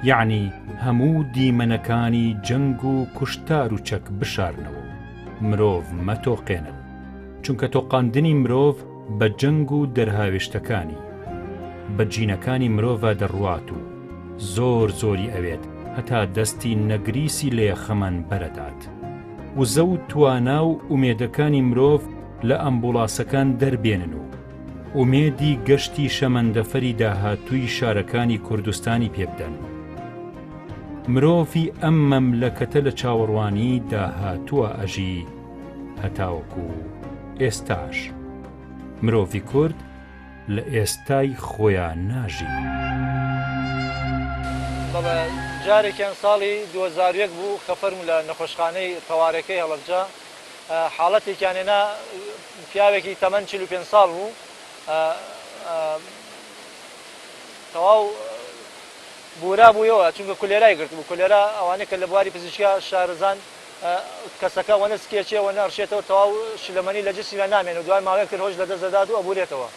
یەعنی هەموو دیمەنەکانی جەنگ و کوشتار و چەک بشارنەوە و مرۆڤ مەتۆقێنن چونکە تۆقاندنی مرۆڤ بە جەنگ و دەرهاوێشتەکانی بە جینەکانی مرۆڤا دەڕوات و زۆر زۆری ئەوێت هەتا دەستی نەگریسی لە یەخەمان بەرەدات. وزە و توانا و ئومێدەکانی مرۆڤ لە ئەمبوڵاسەکان دەربێنن و ئومێدی گەشتی شەمەندەفەری داهاتووی شارەکانی کوردستانی پێ بدەن. مرۆڤی ئەم مەملەکەتە لە چاوەڕوانیی داهاتووە ئەژی هەتاوەکو ئێستاش. مرۆڤی کورد لە ئێستای خۆیا ناژی. بەڵێ جارێکیان ساڵی 2001 بوو کە فەرموو لە نەخۆشخانەی تەوارەکەی هەڵەبجە حاڵەتێکیان هێنا پیاوێکی تەمەن 45 ساڵ بوو تەواو بورا بوویەوە چونکە کولێرای گرتبوو کولێرا ئەوانەی کە لە بواری پزیشکیا شارەزان کەسەکە وەنە سکێچێ وەنە ئەڕشێتەوە تەواو شلەمەنی لە جسمیدا نامێنێ و دوای ماوەیەک تر هۆش لەدەست دەدات و ئەبورێتەوە.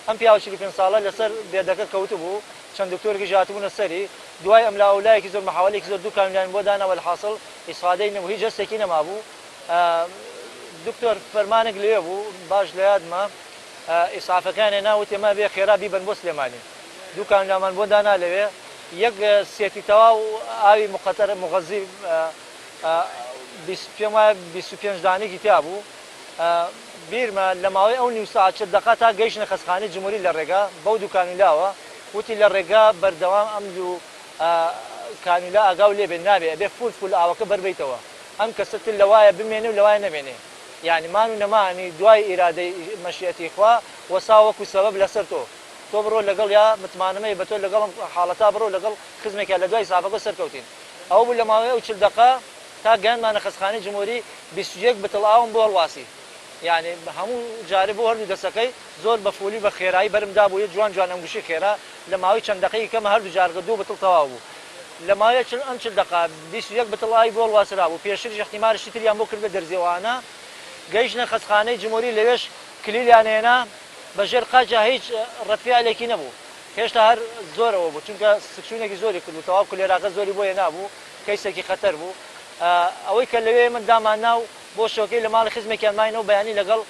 ئەم پیاوە 45 ساڵە لەسەر بێدەکە کەوتبوو، چەند دکتۆرێکیش هاتبوونە سەری، دوای ئەملاوئەولایەکی زۆر مەحاوەلەیەکی زۆر دوو کانولیان بۆ دانا وەلحاسڵ ئیسفادەی نەبوو هیچ هەستێکی نەمابوو. دکتۆر فەرمانێک لەوێ بوو باش لە یادمە ئیسعافەکەیان هێنا وتی ئەمە ئەبێ خێرا بیبەن بۆ سلێمانی. دوو کانولامان بۆ دانا لەوێ یەک سێتی تەواو ئاوی مقەتەر مغەزی. پێم وایە 25 دانێکی تیا بوو بیرمە لە ماوەی ئەو نیو سەعات 40 دەقە تا گەیشتنە خەستخانەی جمهوری لە ڕێگا بەو دوو کانولاوە وتی لە ڕێگا بەردەوام ئەم دوو کانولا ئاگاو لێ بێ نابێ ئەبێ فول فول ئاوەکە بەربەیتەوە ئەم کەسە تر لەوایە بمێنێ و لەوایە نەمێنێ یانی مان و نەمانی دوای ئیرادەی مەشیئەتی خوا وەسا وەکو سەبەب لەسەر تۆ تۆ بڕۆ لەگەڵیا متمانەم هەیە بە تۆ لەگەڵ ئەم حاڵەتا بڕۆ لەگەڵ خزمێکیا لە دوای ئیسعافەکە سەرکەوتین ئەوە بوو لە ماوەی ئەو 40 دەقە تا گەیاندمانە خەستخانەی جمهوری 21 بتڵ ئاوم بۆ هەڵواسی یانی هەموو جارێ بۆ هەردوو دەسەکەی زۆر بە فولی بە خێرایی بەرم دابوو یە جوان جوان ئەمگوشی خێرا لە ماوەی چەند دەقەیەکی کەم هەردوو جارەکە دوو بتڵ تەواو بوو لە ماوەی چل ئەم 40 دەقە 21 بتڵ ئاوی بۆ هەڵواسرابوو پێشتریش ئیحتیمال شتی تریان بۆ کردبێ دەرزیەوانە گەیشتنە خەستخانەی جمهوری لەوێش کلیلیان هێنا بە ژێر قاچا هیچ ڕەد فیعلێکی نەبوو هێشتا هەر زۆر ئەوە بوو چونکە سکچوونێکی زۆری کردبوو تەواو کولێراکە زۆری بۆ هێنابوو کەیسێکی خەتەر بوو ئەوەی کە لەوێ من دامان نا و بۆ شەوەکەی لە ماڵی خزمێکیان ماینەوە بەیانی لەگەڵ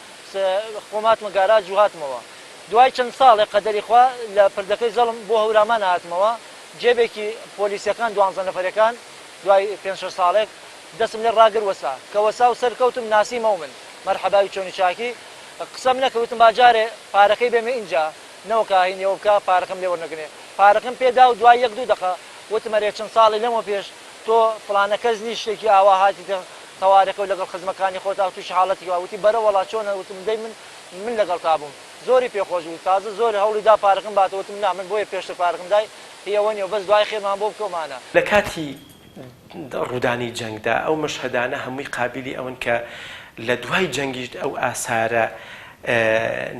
خۆم هاتمە گاراج و هاتمەوە دوای چەند ساڵێک قەدەری خوا لە پردەکەی زەڵم بۆ هەورامان هاتمەوە جێبێکی پۆلیسەکان دوانزە نەفەرەکان دوای پێنج شەش ساڵێک دەسم لێ ڕاگر وەسا کە وەسا و سەرکەوتم ناسیمەوە من مەرحەباوی چۆنی چاکی قسەم نەکرد وتم با جارێ پارەکەی بێمێ ئینجا نەوەکا هین ئەوە بکا پارەکەم لێ وەرنەگرێ پارەکەم پێ دا و دوای یەک دوو دەقە وتم ئەرێ چەند ساڵی لەمەو پێش تۆ فڵانە کەس نی شتێکی ئاوا هاتیتە تەوارەکە و لەگەڵ خزمەکانی خۆتا تووشی حاڵەتێکی وا وتی بەرە وەڵا چۆنە وتم دەی من من لەگەڵتا بووم زۆری پێ خۆش بوو تازە زۆر هەوڵی دا پارەکەم باتەوە وتم نا من بۆیە پێشتر پارەکەم دای هی ئەوە نیە و بەس دوای خێرمان بۆ بکە ومانە. لە کاتی ڕوودانی جەنگدا ئەو مەشهەدانە هەمووی قابیلی ئەوەن کە لە دوای جەنگیش ئەو ئاسارە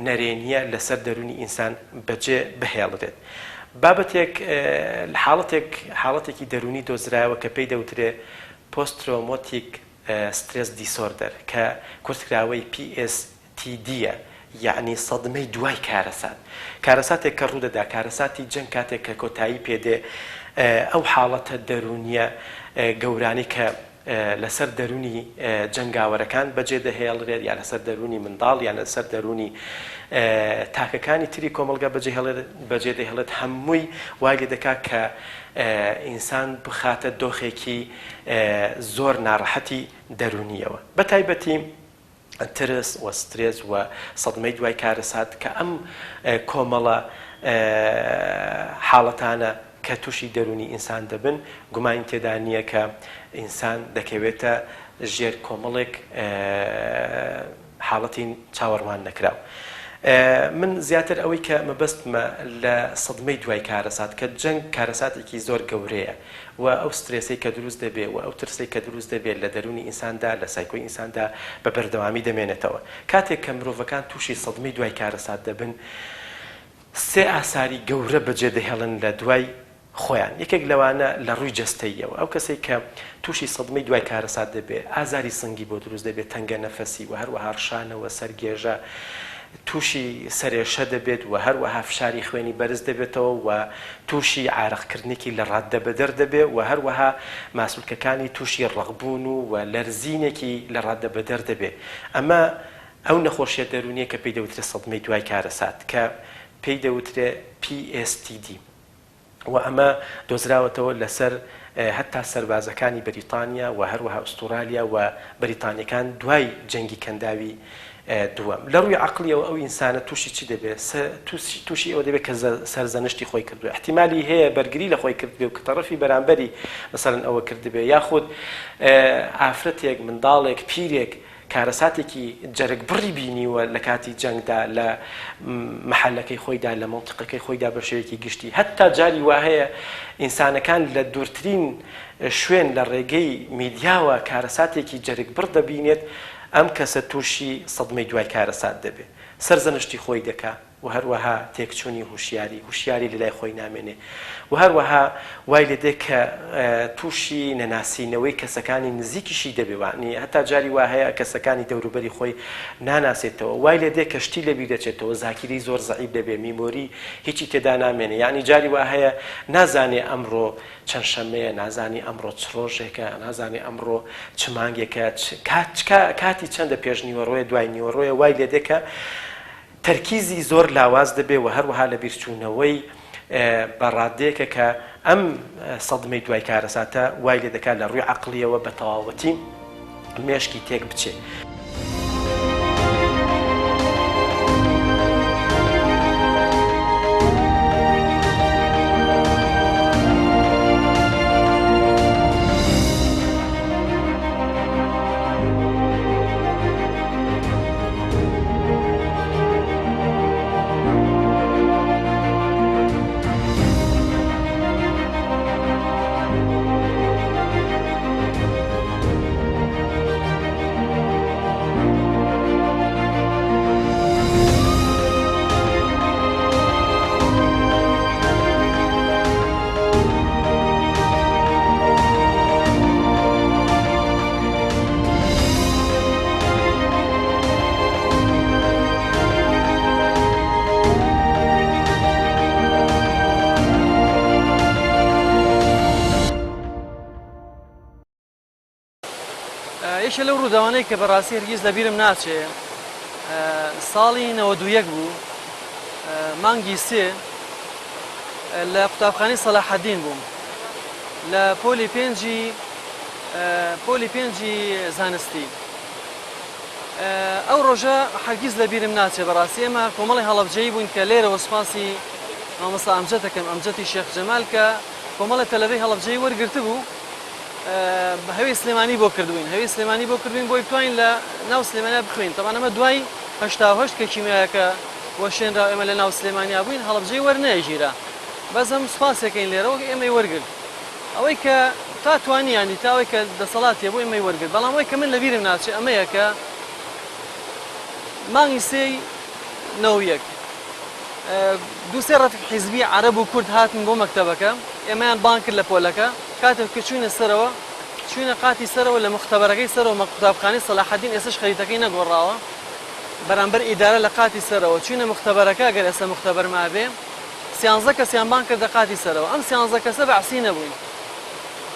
نەرێنییە لەسەر دەروونی ئینسان بەجێ بهێڵرێت. بابەتێک حاڵەتێک حاڵەتێکی دەروونی دۆزرایەوە کە پێی دەوترێ Post-Traumatic Stress Disorder کە کورتکراوەی PSTD یە یەعنی سەدمەی دوای کارەسات. کارەساتێک کە ڕوودەدا، کارەساتی جەنگ کاتێک کە کۆتایی پێ دێ، ئەو حاڵەتە دەروونییە گەورانەی کە لەسەر دەروونی جەنگاوەرەکان بەجێ دەهێڵرێت یا لەسەر دەروونی منداڵ یان لەسەر دەروونی تاکەکانی تری کۆمەڵگا بەجێ دەهێڵێت هەمووی وای لێ دەکات کە ئینسان بخاتە دۆخێکی زۆر ناڕەحەتی دەروونییەوە بەتایبەتی ترس و سترێس و سەدمەی دوای کارەسات کە ئەم کۆمەڵە حاڵەتانە کە تووشی دەروونی ئینسان دەبن گومانی تێدا نییە کە ئینسان دەکەوێتە ژێر کۆمەڵێک حاڵەتی چاوەڕوان نەکراو. من زیاتر ئەوەی کە مەبەستمە لە سەدمەی دوای کارەسات کە جەنگ کارەساتێکی زۆر گەورەیە و ئەو سترێسەی کە دروست دەبێ و ئەو ترسەی کە دروست دەبێ لە دەروونی ئینساندا، لە سایکۆی ئینساندا بە بەردەوامی دەمێنێتەوە. کاتێک کە مرۆڤەکان تووشی سەدمەی دوای کارەسات دەبن، سێ ئاساری گەورە بەجێ دەهێڵن لە دوای خۆیان. یەکێک لەوانە لە ڕووی جەستەییەوە، ئەو کەسەی کە تووشی سەدمەی دوای کارەسات دەبێ، ئازاری سنگی بۆ دروست دەبێ، تەنگەنەفەسی و هەروەها ڕشانەوە، سەرگێژە، تووشی سەرێشە دەبێت و هەروەها فشاری خوێنی بەرز دەبێتەوە و تووشی عارەقکردنێکی لە ڕاددەبەدەر دەبێت و هەروەها ماسولکەکانی تووشی ڕەقبوون و و لەرزینێکی لە ڕاددەبەدەر دەبێت. ئەمە ئەو نەخۆشیە دەروونیە کە پێی دەوترێت سەدمەی دوای کارەسات کە پێی دەوترێت PSTD. و ئەمە دۆزراوەتەوە لەسەر هەتا سەربازەکانی بەریتانیا و هەروەها ئوستوڕالیا و بەریتانیەکان دوای جەنگی کەنداوی دووەم. لە ڕووی عەقڵیەوە ئەو ئینسانە تووشی چی دەبێت؟ تووشی ئەوە دەبێت کە سەرزەنشتی خۆی کردووە. ئیحتیمالی هەیە بەرگری لە خۆی کردبێ و کە تەڕەفی بەرامبەری مەسەلەن ئەوە کردبێ یاخود ئافرەتێک، منداڵێک، پیرێک کارەساتێکی جەرگبڕی بینیوە لە کاتی جەنگدا لە مەحەلەکەی خۆیدا لە مەنتیقەکەی خۆیدا بە شێوەیەکی گشتی هەتا جاری وا هەیە ئینسانەکان لە دوورترین شوێن لە ڕێگەی میدیاوە کارەساتێکی جەرگبڕ دەبینێت ئەم کەسە تووشی سەدمەی دوای کارەسات دەبێ سەرزەنشتی خۆی دەکا. و هەروەها تێکچوونی هوشیاری، هوشیاری لەلای خۆی نامێنێ و هەروەها وای لێدێ کە تووشی نەناسینەوەی کەسەکانی نزیکیشی دەبێ وانی هەتا جاری وا هەیە کەسەکانی دەوروبەری خۆی ناناسێتەوە وای لێدێ کە شتی لەبیر دەچێتەوە زاکیرەی زۆر زەعیف دەبێ memory هیچی تێدا نامێنێ یانی جاری وا هەیە نازانێ ئەمڕۆ چەند شەمەیە نازانی ئەمڕۆ چ ڕۆژێکە نازانێ ئەمڕۆ چ مانگێکە کاتی چەندە پێش نیوەڕۆیە دوای نیوەڕۆیە وای لێدێ کە تەرکیزی زۆر لاواز دەبێ و هەروەها لەبیرچوونەوەی بە ڕاددەیەکە کە ئەم سەدمەی دوای کارەساتە وای لێ دەکات لە ڕووی عەقڵیەوە بە تەواوەتی مێشکی تێک بچێ. یەکێ لەو ڕووداوانەی کە بەڕاستی هەرگیز لەبیرم ناچێ ساڵی 91 بوو مانگی سێ لە قوتابخانەی سەلاحەدین بووم لە پۆلی پێنجی پۆلی پێنجی زانستی ئەو ڕۆژە هەرگیز لە بیرم ناچێ بەڕاستی ئێمە کۆمەڵی هەڵەبجەیی بووین کە لێرەوە سوپاسی مامۆستا ئەمجەد دەکەم ئەمجەدی شێخ جەمال کە کۆمەڵی تەلەبەی هەڵەبجەیی وەرگرتبوو هەوی سلێمانی بۆ کردوین هەوی سلێمانی بۆ کردوین بۆی بتوانین لە ناو سلێمانیا بخوێن تەبعەن ئەمە دوای 88 کە کیمیایەکە وەشێنرا ئێمە لە ناو سلێمانیا بووین هەڵەبجەی وەرنەگیرا بەس ئەم سوپاسێکەین لێرەوە ئێمەی وەرگرت ئەوەی کە تا توانیانی تا ئەوەی کە دەسەڵاتی هەبوو ئێمەی وەرگرت بەڵام ئەوەی کە من لەبیرم ناچێ ئەمەیە کە مانگی سێی 91 دوو سێ ڕەفیق حیزبی عەرەب و کورد هاتن بۆ مەکتەبەکە ئێمەیان بانگ کرد لە پۆلەکە کاتێک کە چووینە سەرەوە چووینە قاتی سەرەوە لە مختبەرەکەی سەرەوە قوتابخانەی سەلاحەدین ئێستاش خەریتەکەی نەگۆڕاوە بەرامبەر ئیدارە لە قاتی سەرەوە چووینە مختبەرەکە ئەگەر ئێستا مختبەر مابێ سیانزە کەسیان بانگ کردە قاتی سەرەوە ئەم سیانزە کەسە بەعسی نەبووین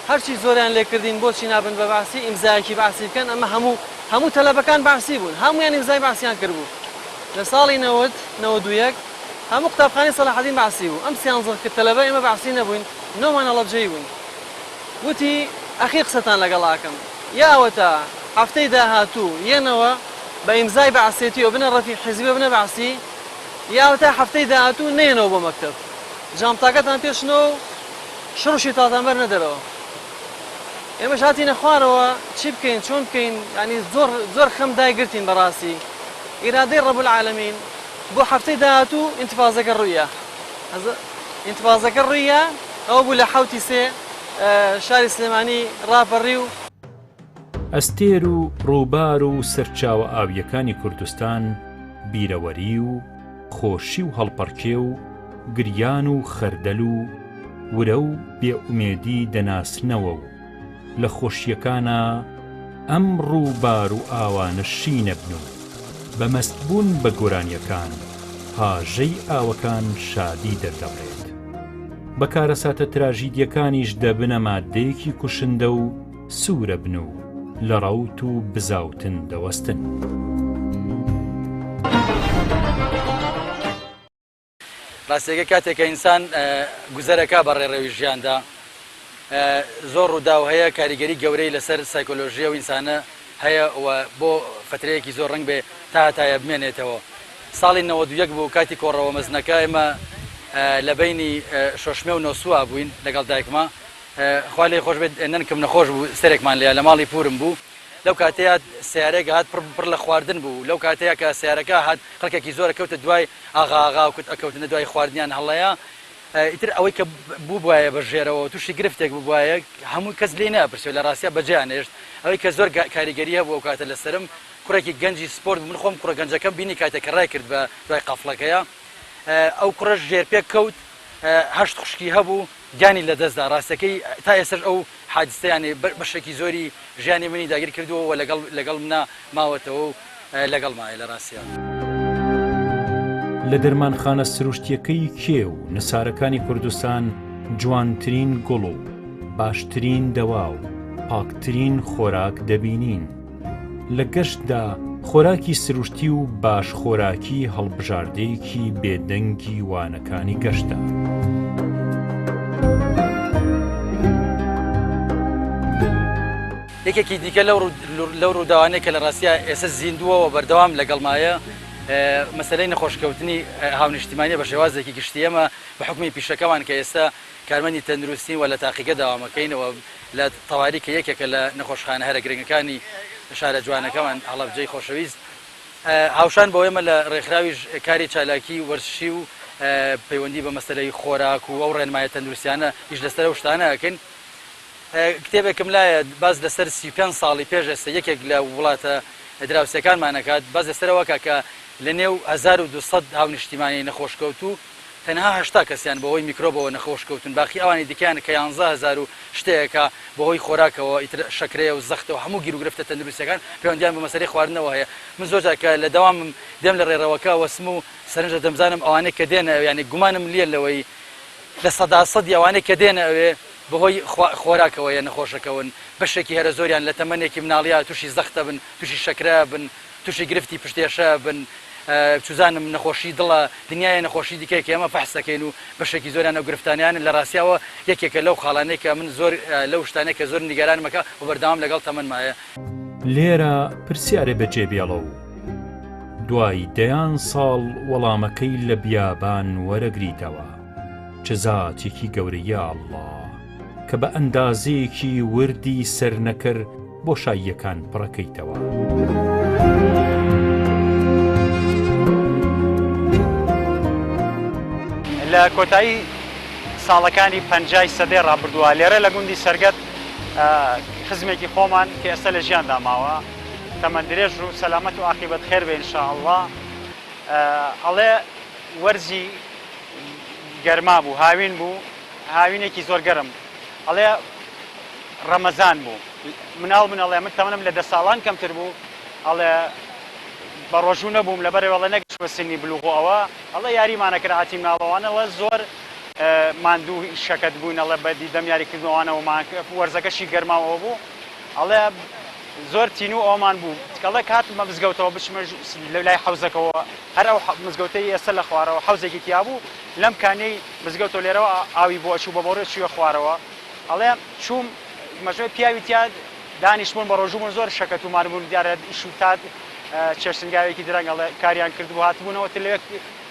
هەرچی زۆریان لێکردین بۆچی نابن بە بەعسی ئیمزایەکی بەعسی بکەن ئەمە هەموو هەموو تەلەبەکان بەعسی بوون هەموویان ئیمزای بەعسیان کردبوو لە ساڵی نەوەد 91 هەموو قوتابخانەی سەلاحەدین بەعسی بوو ئەم سیانزە کە تەلەبە ئێمە بەعسی نەبووین نۆمان هەڵەبجەیی بووین وتی ئەخیر قسەتان لەگەڵ ئاکەم یا ئەوەتا هەفتەی داهاتوو یەنەوە بە ئیمزای بەعسێتیەوە بنە ڕەفیق حیزبیەوە بنە بەعسی یا تا هەفتەی داهاتوو نەیەنەوە بۆ مەکتەب جامتاکەتان پێ شنۆ و شڕ و شیتاڵتان بەرنە دەرەوە ئێمەش هاتینە خوارەوە چی بکەین چۆن بکەین ینی زۆر زۆر خەم دایگرتین بەڕاستی ئیرادەی ڕەب العالمین بۆ هەفتەی داهاتوو ئینتفازەکە ڕوویە ئینتفازەکە ڕوویە ئەوە بوو لە حوتی سێ شاری سلێمانی ڕاپەڕی و ئەستێر و ڕووبار و سەرچاوە ئاوییەکانی کوردستان بیرەوەری و خۆشی و هەڵپەڕکێ و گریان و خەردەل و ورە و بێ ئومێدی دەناسنەوە و لە خۆشییەکانا ئەم ڕووبار و ئاوانە شینەبن و بە مەستبوون بە گۆرانییەکان هاژەی ئاوەکان شادی دەردەبڕێت. بە کارەساتە تراژیدییەکانیش دەبنە ماددەیەکی کوشندە و سوورەبن و لە ڕەوت و بزاوتن دەوەستن. ڕاستیەکەی کاتێک کە ئینسان گوزەرەکا بە ڕێڕەوی ژیاندا زۆر ڕووداو هەیە کاریگەری گەورەی لەسەر سایکۆلۆژی ئەو ئینسانە هەیە و بۆ فترەیەکی زۆر ڕەنگ بێ تا هەتایە بمێنێتەوە ساڵی 91 بوو کاتی کۆڕەوە مەزنەکە ئێمە لە بینی شۆشمێ و نۆسووا بووین لەگەڵ دایکما خوا لێی خۆش بێت نەنکم نەخۆش بوو سەرێکمان لێیا لە ماڵی پوورم بوو لەو کاتەیا سەیارەیەک هات پڕ پڕ لە خواردن بوو لەو کاتەیا کە سەیارەکە هات خەڵکێکی زۆر کەوتە دوای ئاغا ئاغا کوت ئەکەوتنە دوای خواردنیان هەڵەیە ئیتر ئەوەی کە بووبوایە بە ژێرەوە تووشی گرفتێک ببوایە هەموو کەس لێی ناپرسیەوە لە ڕاستیا بەجێیان هێشت ئەوەی کە زۆر کاریگەری هەبوو ئەو کاتە لەسەرم کوڕێکی گەنجی سپۆرت بوو من خۆم کوڕە گەنجەکەم بینی کاتێک کە ڕای کرد بە دوای قافڵەکەیا ئەو کوڕەش ژێرپێ کەوت هەشت خوشکی هەبوو گیانی لەدەستدا، ڕاستەکەی تا ئێستەش ئەو حادیسە یانی بەشێکی زۆری ژیانی منی داگیر کردووە و لەگەڵ لەگەڵ منا ماوەتەوە و لەگەڵمایە لە ڕاستیا. لە دەرمانخانە سروشتییەکەی کێو نسارەکانی کوردستان جوانترین گوڵ و باشترین دەوا و پاکترین خۆراک دەبینین. لە گەشتدا خۆراکی سروشتی و باش خۆراکی هەڵبژاردەیەکی بێدەنگی وانەکانی گەشتە. یەکێکی دیکە لەو ڕووداوانەی کە لە ڕاستیا ئێستا زیندووە و بەردەوام لەگەڵمایە مەسەلەی نەخۆشکەوتنی هاونیشتیمانیە بە شێوازێکی گشتی ئێمە بە حوکمی پیشەکەمان کە ئێستا کارمەندی تەندروستین و لە تاقیگە داوامەکەین و لە تەواری کە یەکێکە لە نەخۆشخانە هەرە گرنگەکانی شارە جوانەکەمان هەڵەبجەی خۆشەویست هاوشان بەوە ئێمە لە ڕێکخراویش کاری چالاکی وەرزشی و پەیوەندی بە مەسەلەی خۆراک و ئەو ڕێنمایە تەندروستیانە ئیش لەسەر ئەو شتانە ئەکەین. کتێبێکم لایە باس لەسەر 35 ساڵی پێش ئێستا یەکێک لە وڵاتە دراوسێکانمان ئەکات، باس لەسەر ئەوە ئەکات کە لە نێو 1200 هاونیشتیمانی نەخۆشکەوتوو تەنها 80 کەسیان بەهۆی میکرۆبەوە نەخۆش کەوتوون باقی ئەوانی دیکەیان کە 11 هەزار و شتێکە بەهۆی خۆراکەوە ئیتر شەکرەیە و زەختە و هەموو گیروگرفتە تەندروستیەکان پەیوەندیان بە مەسەلەی خواردنەوە هەیە من زۆر جار کە لە دەوامم دێم لە ڕێڕەوەکە وەسم و سەرنج دەدەم بزانم ئەوانەی کە دێنە ئەوێ یانی گومانم لیە لەوەی 100% ی ئەوانەی کە دێنە ئەوێ بەهۆی خۆراکەوەیە نەخۆشەکەون بەشێکی هەرە زۆریان لە تەمەنێکی مناڵیا توشی زەختە بن توشی شەکرە بن توشی گرفتی پشتێشە بن چوزانم نەخۆشی دڵە دنیایە نەخۆشی دیکەیە کە ئێمە فەحس دەکەین و بەشێکی زۆریان ئەو گرفتانەیانن لە ڕاستیاوە یەکێکە لەو خاڵانەی کە من زۆر لەو شتانەی کە زۆر نیگەرانم ئەکا و بەردەوام لەگەڵ تەمەنمایە. لێرە پرسیارێ بەجێ بێڵە و دوای دەیان ساڵ وەڵامەکەی لە بیابان وەرەگریتەوە. چ زاتێکی گەورەی یا اللە کە بە ئەندازەیەکی وردی سەرنەکەر بۆشاییەکان پڕەکەیتەوە. لە کۆتایی ساڵەکانی پەنجای سەدەی ڕابردووە لێرە لە گوندی سەرگەت خزمێکی خۆمان کە ئێستا لە ژیاندا ماوە تەمەن درێژ و سەلامەت و ئاقیبەت خێر بێ ان شاء اللە ئەڵێ وەرزی گەرما بوو هاوین بوو هاوینێکی زۆر گەرم ئەڵێ ڕەمەزان بوو مناڵ بوون ئەڵێ من تەمەنم لە دە ساڵان کەمتر بوو ئەڵێ بە ڕۆژوو نەبووم لەبەرەوە ئەڵێ نەگەشتمە سنی بلوغ و ئەوە ئەڵێ یاریمانە کرد عاتی مناڵەوانە ئەڵێ زۆر ماندوو شەکەت بووین ئەڵێ بە دیدەم یاریکردنەوانەوەمان وەرزەکەشی گەرما و ئەوە بوو ئەڵێ زۆر تینوو ئەوەمان بوو ئەڵێ کە هاتمە مزگەوتەوە بچمە لای حەوزەکەوە هەر ئەو مزگەوتەی ئێستا لە خوارەوە حەوزێکی تیا بوو لەم کانیەی مزگەوتەوە لێرەوە ئاوی بۆ ئەچوو بە بۆڕێ چووە خوارەوە ئەڵێ چووم مەژۆی پیاوی تیا دانیشتبوون بە ڕۆژوو بوون زۆر شەکەت و ماندوو بوون دیارە ئیش و تا چێشتنگاوێکی درەنگ ئەڵێ کاریان کردبوو هاتبوونەوە تر لەوێ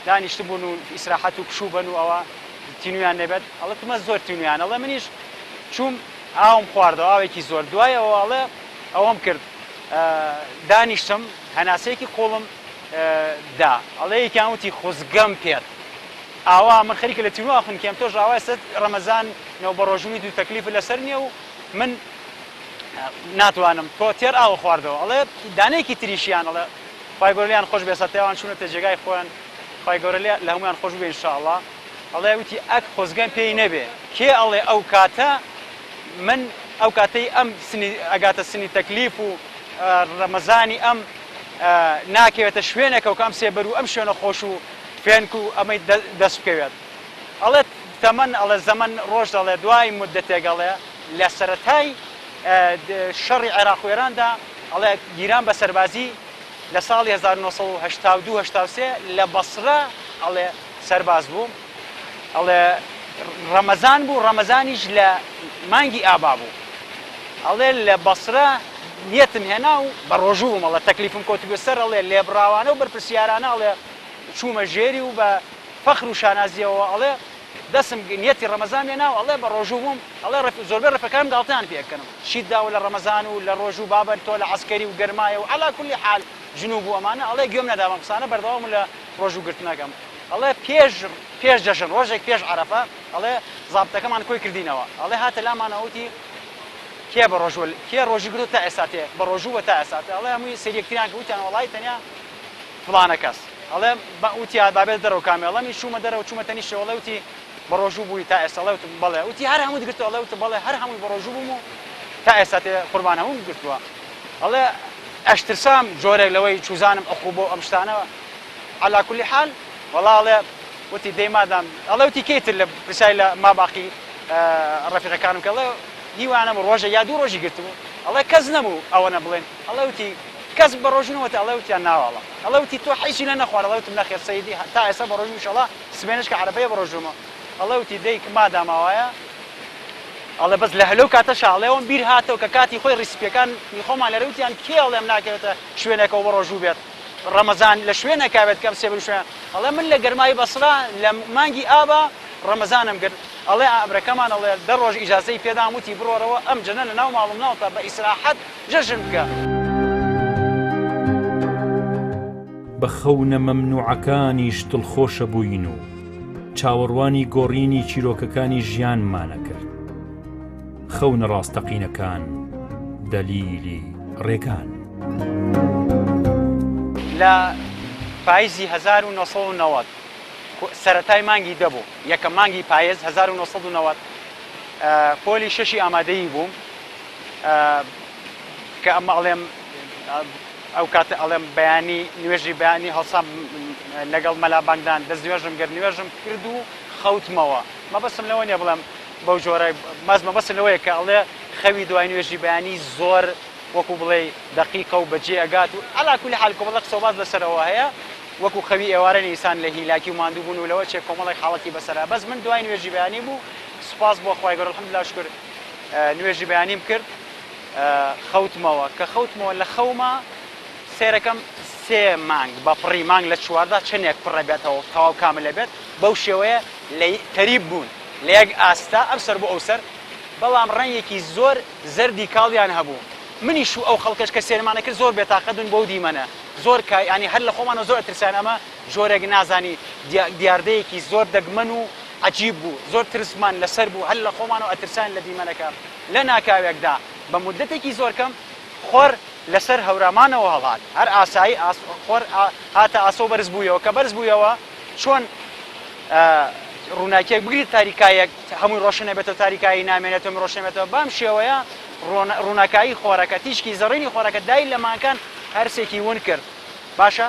دانیشتبوون و ئیسراحەت و پشوو بەن و ئەوە تینویان نەبێت ئەڵێ تمە زۆر تینویان ئەڵێ منیش چووم ئاوم خواردەوە ئاوێکی زۆر دوای ئەوە ئەڵێ ئەوەم کرد دانیشتم هەناسەیەکی قوڵم دا ئەڵێ یەکیان وتی خوزگەم پێت ئاوا من خەریکە لە تینوو ئاخنکێم تۆش ئاوا ئێستا ڕەمەزان نەو بە ڕۆژوویت و تەکلیفت لەسەر نییە و من ناتوانم تۆ تێر ئاوە خواردەوە ئەڵێ دانەیەکی تریشیان ئەڵێ خوای گەورە لێیان خۆش بێ سەتەی ئەوان چوونەتە جێگای خۆیان خوای گەورە لێ لە هەموویان خۆش بێ ئینشاءاللە ئەڵێ وتی ئەک خۆزگەم پێی نەبێ کێ ئەڵێ ئەو کاتە من ئەو کاتەی ئەم سنی ئەگاتە سنی تەکلیف و ڕەمەزانی ئەم ناکەوێتە شوێنێکەوە کە ئەم سێبەر و ئەم شوێنە خۆش و فێنک و ئەمەی دەست بکەوێت ئەڵێ تەمەن ئەڵێ زەمەن ڕۆژ ئەڵێ دوای مدەتێک ئەڵێ لە سەرەتای شەڕی عێراق و ئێراندا ئەڵێ گیران بە سەربازی لە ساڵی 1982 83 لە بەسرە ئەڵێ سەرباز بووم ئەڵێ ڕەمەزان بوو ڕەمەزانیش لە مانگی ئابا بوو ئەڵێ لە بەسرە نیەتم هێنا و بە ڕۆژوو بووم ئەڵێ تەکلیفم کەوتبووە سەر ئەڵێ لێبڕاوانە و بەرپرسیارانە ئەڵێ چوومە ژێری و بە فەخر و شانازیەوە ئەڵێ دەسم نیەتی ڕەمەزان هێنا و ئەڵێ بە ڕۆژوو بووم ئەڵێ ڕەف زۆربەی ڕەفیقەکانم گاڵتەیان پێ ئەکەنم چیت داوە لە ڕەمەزان و لە ڕۆژوو بابە تۆ لە عەسکەری و گەرمایە و عەلا کولی حال جنوب و ئەمانە ئەڵێ گوێم نەدا بەم قسانە بەردەوام بووم لە ڕۆژوو گرتنەکەم ئەڵێ پێش پێش جەژن ڕۆژێک پێش عەرەفە ئەڵێ زابتەکەمان کۆی کردینەوە ئەڵێ هاتە لامانەوە وتی کێ بە ڕۆژوە کێ ڕۆژی گرتوە تا ئێستا تێ بە ڕۆژوو بە تا ئێستا تێ ئەڵێ هەمووی سەیری یەکتریان کرد وتیان وەڵایی تەنیا فڵانە کەس ئەڵێ بە وتیا با بێت دەرەوە کامێ ئەڵێ منیش چوومە دەرەوە چوومە تەنیشتەوە ئەڵێ وتی بە ڕۆژوو بووی تا ئێستا ئەڵێ وتم بەڵێ وتی هەر هەمووت گرتوە ئەڵێ وتم بەڵێ هەر هەمووی بە ڕۆژوو بووم و تا ئێستا تێ قوربان هەمووم گرتووە ئەڵێ ئەشترسام جۆرێک لەوەی چوزانم عقوبە و ئەم شتانە عەلا کولی حال وەڵا ئەڵێ وتی دەی مادام ئەڵێ وتی کەی تر لە پرسیاری لە ما باقی ڕەفیقەکانم کە ئەڵێ هیوانە بوو ڕۆژێک یا دوو ڕۆژی گرتبوو ئەڵێ کەس نەبوو ئەوەنە بڵێن ئەڵێ وتی کەس بە ڕۆژوو نەوەتە ئەڵێ وتیان ناواڵە ئەڵێ وتی تۆ حیچی لە نەخوارد ئەڵێ وتم نەخێر سەیدی تا ئێستا بە ڕۆژوو ئیشەڵا سبەینێش کە عەرەفەیە بە ڕۆژوومە ئەڵێ وتی دەی مادام ئاوایە. ئەڵێ بەس لە لەو کاتەشا ئەڵێ ئەوم بیر هاتەوە کە کاتی خۆی ڕیسپیەکان ی خۆمان لەرێ وتیان کێ ئەڵێم ناکەوێتە شوێنێکەوە بە ڕۆژوو بێت ڕەمەزان لە شوێنێکا بێت کە ئەم سێبەر شوێن ئەڵێ من لە گەرمای بەسرا لە مانگی ئابا ڕەمەزانم گرت ئەڵێ ئابرەکەمان ئەڵێ دە ڕۆژ ئیجازەی پێدام وتی بڕۆرەوە ئەم جەنە لە ناو ماڵ و مناڵتا بە ئیسراحەت جەژن بکە. بە خەونە مەمنوعەکانیش دڵخۆشە بووین و چاوەڕوانی گۆڕینی چیرۆکەکانی ژیانمانەکرد. خەونە ڕاستەقینەکان دەلیلی ڕێگان. لە پایزی 1990 سەرەتای مانگی دە بوو یەکەم مانگی پایز 1990 پۆلی شەشی ئامادەیی بووم کە ئەمە ئەڵێم ئەو کاتە ئەڵێم بەیانی نوێژی بەیانی هەڵسام لەگەڵ مەلا بانگدان دەست نوێژم گرت نوێژم کرد و خەوتمەوە مەبەستم لەوە نیە بڵێم بەو جۆرە مەز مەبەستم لەوەیە کە ئەڵێ خەوی دوای نوێژی بەیانی زۆر وەکو بڵێ دەقیقە و بەجێ ئەگات و عەلا کولی حال کۆمەڵێک قسە و باس لەسەرەوە هەیە وەکو خەوی ئێوارە نیسان لە هیلاکی و ماندوو بوون و لەوە چێ کۆمەڵێک حاڵەتی بەسەرا بەس من دوای نوێژی بەیانی بوو سوپاس بۆ خوای گەورە الحمدللە شکر نوێژی بەیانیم کرد خەوتمەوە کە خەوتمەوە لە خەوما سێرەکەم سێ مانگ بە پڕی مانگ لە 14 چەندێک پڕە بێتەوە تەواو کامل بێت بەو شێوەیە لە تەریب بوون لە یەک ئاستا ئەم سەر بۆ ئەو سەر بەڵام ڕەنگێکی زۆر زەردی کاڵیان هەبوو منیش و ئەو خەڵکەش کە سێرمانە کرد زۆر بێتاقەت بوون بەو دیمەنە زۆر کە ینی هەر لە خۆمانەوە زۆر ئەترسان ئەمە جۆرێک نازانی دیاردەیەکی زۆر دەگمەن و عەجیب بوو زۆر ترسمان لەسەر بوو هەر لە خۆمانەوە ئەترساین لە دیمەنەکە لە ناکاوێکدا بە مودەتێکی زۆر کەم خۆر لەسەر هەورامانەوە هەڵهات هەر ئاسایی خۆر هاتە ئاسۆ بەرز بوویەوە کە بەرز بوویەوە چۆن ڕووناکیەک بگریت تاریکایەک هەمووی ڕۆشن نەبێتەوە تاریکایی نامێنێتەوە هەمووی ڕۆشن نەبێتەوە بەم شێوەیە ڕووناکایی خۆرەکە تیشکی زەڕینی خۆرەکە دای لە مانکان هەرسێکی ون کرد باشە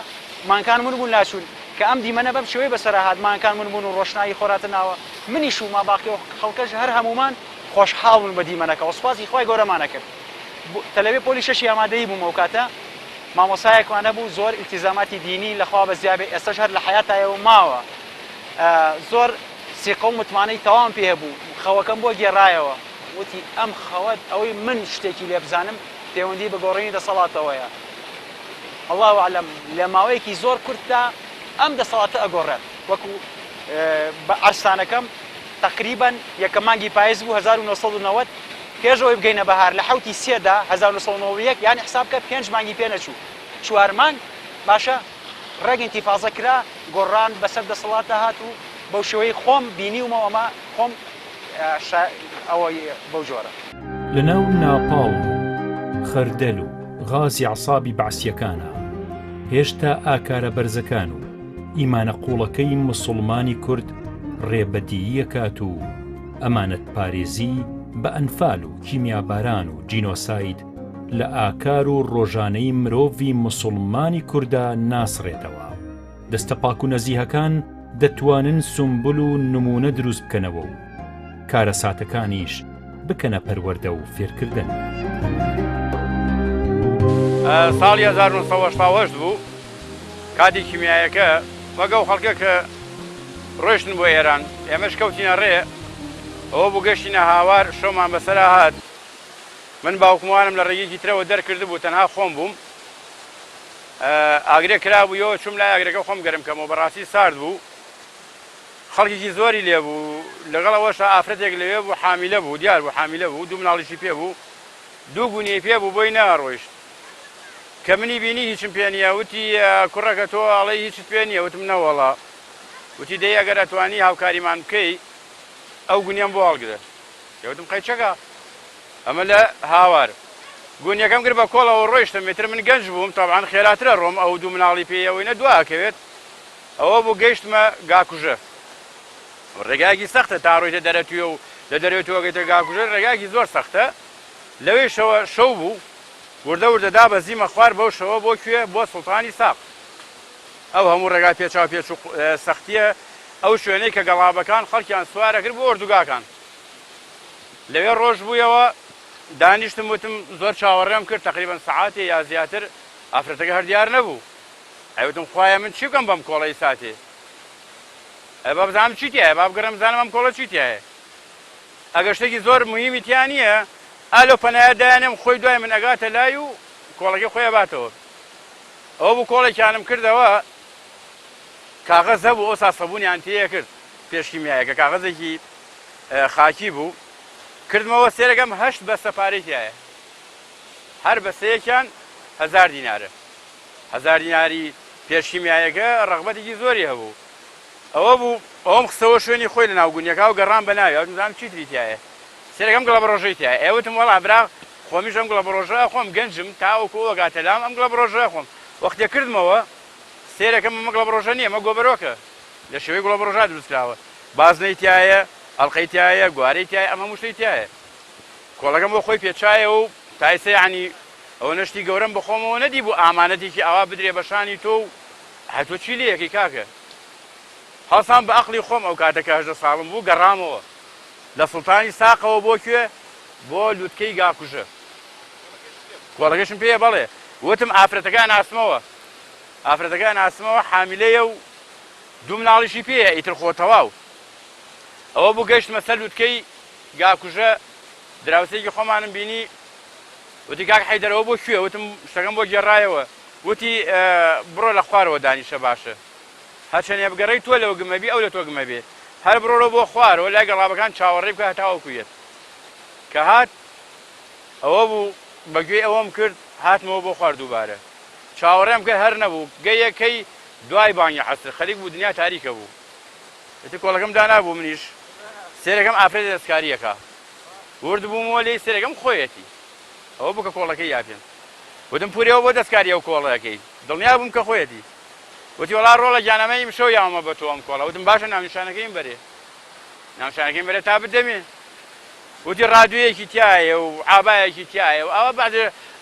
مانکان ون بوون لاچوون کە ئەم دیمەنە بەم شێوەی بەسەرا هات مانکان ون بوون و ڕۆشنایی خۆر هاتە ناوە منیش و ماباقی و خەڵکەش هەر هەموومان خۆشحاڵ بوون بە دیمەنەکەوە سوپاسی خوای گەورەمان ئەکرد تەلەبەی پۆلی شەشی ئامادەیی بووم ئەو کاتە مامۆسایەکمان هەبوو زۆر ئیلتیزاماتی دینی لەخوا بەزیا بێ ئێستاش هەر لە حەیاتایە و ماوە زۆر سیقە و متمانەی تەواوم پێ هەبوو خەوەکەم بۆ گێڕایەوە وتی ئەم خەوەت ئەوەی من شتێکی لێ بزانم پەیوەندی بە گۆڕینی دەسەڵاتەوەیە الله اعلم لە ماوەیەکی زۆر کورتدا ئەم دەسەڵاتە ئەگۆڕێت وەکو بە ئەرسانەکەم تەقریبەن یەکەم مانگی پایز بوو 1990 پێش ئەوەی بگەینە بەهار لە حەوتی سێدا 1991 یانی حساب بکە پێنج مانگی پێ نەچوو چوار مانگ باشە ڕێک ئینتیفازە کرا گۆڕان بەسەر دەسەڵاتدا هات و بەو شێوەی خۆم بینیومەوە ئەمە خۆم ئەوەی بەو جۆرە. لەناو ناپاڵم و خەردەل و غازی عەسابی بەعسیەکانا هێشتا ئاکارە بەرزەکان و ئیمانە قوڵەکەی مسوڵمانی کورد ڕێ بەدییەکات و ئەمانەتپارێزی بە ئەنفال و کیمیاباران و جینۆساید لە ئاکار و ڕۆژانەی مرۆڤی مسوڵمانی کوردا ناسڕێتەوە. دەستە پاک و نەزیهەکان دەتوانن سومبول و نموونە دروست بکەنەوە و کارەساتەکانیش بکەنە پەروەردە و فێرکردن. ساڵی 1970 بوو کاتی کیمیایەکە وەک ئەو خەڵکە کە ڕۆیشتن بۆ ئێران ئێمەش کەوتینە ڕێ ئەوە بوو گەشتینە هاوار شەومان بەسەرا هات من باوکموانم لە ڕێگەیەکی ترەوە دەرکردبوو تەنها خۆم بووم ئاگرێک کرابوویەوە چووم لای ئاگرەکە خۆم گەرم کەمەوە بەڕاستی سارد بوو خەڵکێکی زۆری لێ بوو لەگەڵ ئەوەشا ئافرەتێک لەوێ بوو حامیلە بوو دیار بوو حامیلە بوو دوو مناڵیشی پێ بوو دوو گونیەی پێ بوو بۆی نەڕۆیشت کە منی بینی هیچم پێ نییە وتی کوڕەکە تۆ ئەڵێی هیچت پێ نییە وتم نەوەڵا وتی دەی ئەگەر ئەتوانی هاوکاریمان بکەی ئەو گونیەم بۆ هەڵگرە وتم قەیچەکە ئەمە لە هاوار گونیەکەم کرد بە کۆڵەوە ڕۆیشتم ئیتر من گەنج بووم تەبعەن خێراترە ڕۆم ئەو دوو مناڵی پێی ئەوەی نە دوا ئەکەوێت ئەوە بوو گەیشتمە گاکوژە ڕێگایەکی سەختە تا ڕۆیتە دەرەتوێ و لە دەرەتوێ گەیتە گاکوژە ڕێگایەکی زۆر سەختە لەوێشەوە شەو بوو وردە وردە دابەزیمە خوار بەو شەوە بۆ کوێ بۆ سوڵتانی ساق ئەو هەموو ڕێگا پێچاو پێچ و سەختیە ئەو شوێنەی کە گەڵابەکان خەڵکیان سوارەکرد بۆ ئۆردوگاکان لەوێ ڕۆژ بوویەوە دانیشتم وتم زۆر چاوەڕێم کرد تەقریبەن سەعاتێ یا زیاتر ئافرەتەکە هەر دیار نەبوو ئەی وتم خوایە من چی بکەم بەم کۆڵەی ساتێ ئەی با بزانم چی تیایە با بگەڕێم بزانم ئەم کۆڵە چی تیایە. ئەگەر شتێکی زۆر موهیمی تیا نییە ئا لەو پەنایە دایانێم خۆی دوای من ئەگاتە لای و کۆڵەکەی خۆی ئەباتەوە. ئەوە بوو کۆڵێکیانم کردەوە کاغەز هەبوو ئەوسا سەبوونیان تێ ئەکرد پێش کیمیایەکە کاغەزێکی خاکی بوو کردمەوە سێرەکەم هەشت بەستە پارەی تایە هەر بەستەیەکیان هەزار دینارە هەزار دیناری پێش کیمیایەکە ڕەغبەتێکی زۆری هەبوو ئەوە بوو ئەوم خستەوە شوێنی خۆی لە ناو گونیەکە و گەڕام بە ناوی ئەوتم زانم چی تری تایە سێرەکەم گڵە بەڕۆژەی تایە ئێوتم وەڵا برا خۆمیش ئەم گڵە بەڕۆژە ئەخۆم گەنجم تاوەکو ئەوە گاتە لام ئەم گڵە بەڕۆژە ئەخۆم وەختێ کردمەوە سێرەکەم ئەمە گڵە بەڕۆژە نییە ئەمە گۆبەرۆکە لە شێوەی گوڵە بەڕۆژا دروست کراوە بازنەی تایە ئەڵقەی تایە گوارەی تایە ئەم هەموو شتەی تایە کۆڵەکەم بۆ خۆی پێچایەوە و تا ئێستا یەعنی ئەوەنە شتی گەورەم بە خۆمەوە نەدیبوو ئامانەتێکی ئاوا بدرێ بە شانی تۆ و ئەه تۆ چی لێ ئەکەی کاکە؟ هەڵسام بە ئەقڵی خۆم ئەو کاتە کە 18 ساڵم بوو گەڕامەوە لە سوڵتانی ساقەوە بۆ کوێ؟ بۆ لوتکەی گاکوژە. کۆڵەکەشم پێیە بەڵێ. وتم ئافرەتەکە ئەناسمەوە. ئافرەتەکە ئەناسمەوە حامیلەیە و دوو مناڵیشی پێیە ئیتر خۆ تەواو. ئەوە بوو گەیشتمە سەر لوتکەی گاکوژە دراوسێکی خۆمانم بینی وتی کاک حەیدەر ئەوە بۆ کوێ؟ وتم شتەکەم بۆ گێڕایەوە. وتی بڕۆ لە خوارەوە دانیشە باشە. هەرچەنێ بگەڕێی تۆ لەو گمە بی ئەو لە تۆ گمە بێ. هەر بڕۆرەوە بۆ خوارەوە لای گەڵابەکان چاوەڕێی بکە هەتاوەکو یەت. کە هات ئەوە بوو بە گوێی ئەوەم کرد هاتمەوە بۆ خوار دووبارە. چاوەڕێم کرد هەر نەبوو. گەیەکەی دوای بانگی عەسر خەریک بوو دنیا تاریکە بوو. ئیتر کۆڵەکەم دانابوو منیش سێرەکەم ئافرەتێ دەستکاری ئەکا. ورد بوومەوە لێی سێرەکەم خۆیەتی. ئەوە بوو کە کۆڵەکەی یا پێم. وتم پورێ ئەوە بۆ دەستکاری ئەو کۆڵە ئەکەی؟ دڵنیا بووم کە خۆیەتی. وتی وەڵا ڕۆڵە گیان ئەمە ئیمشەو یاومە بە تۆ ئەم کۆڵە. وتم باشە ناونیشانەکەیم بەرێ. ناونیشانەکەیم بەرێ تا بدەمێ. وتی ڕادیۆیەکی تیایە و عابایەکی تیایە و ئەوە بەعد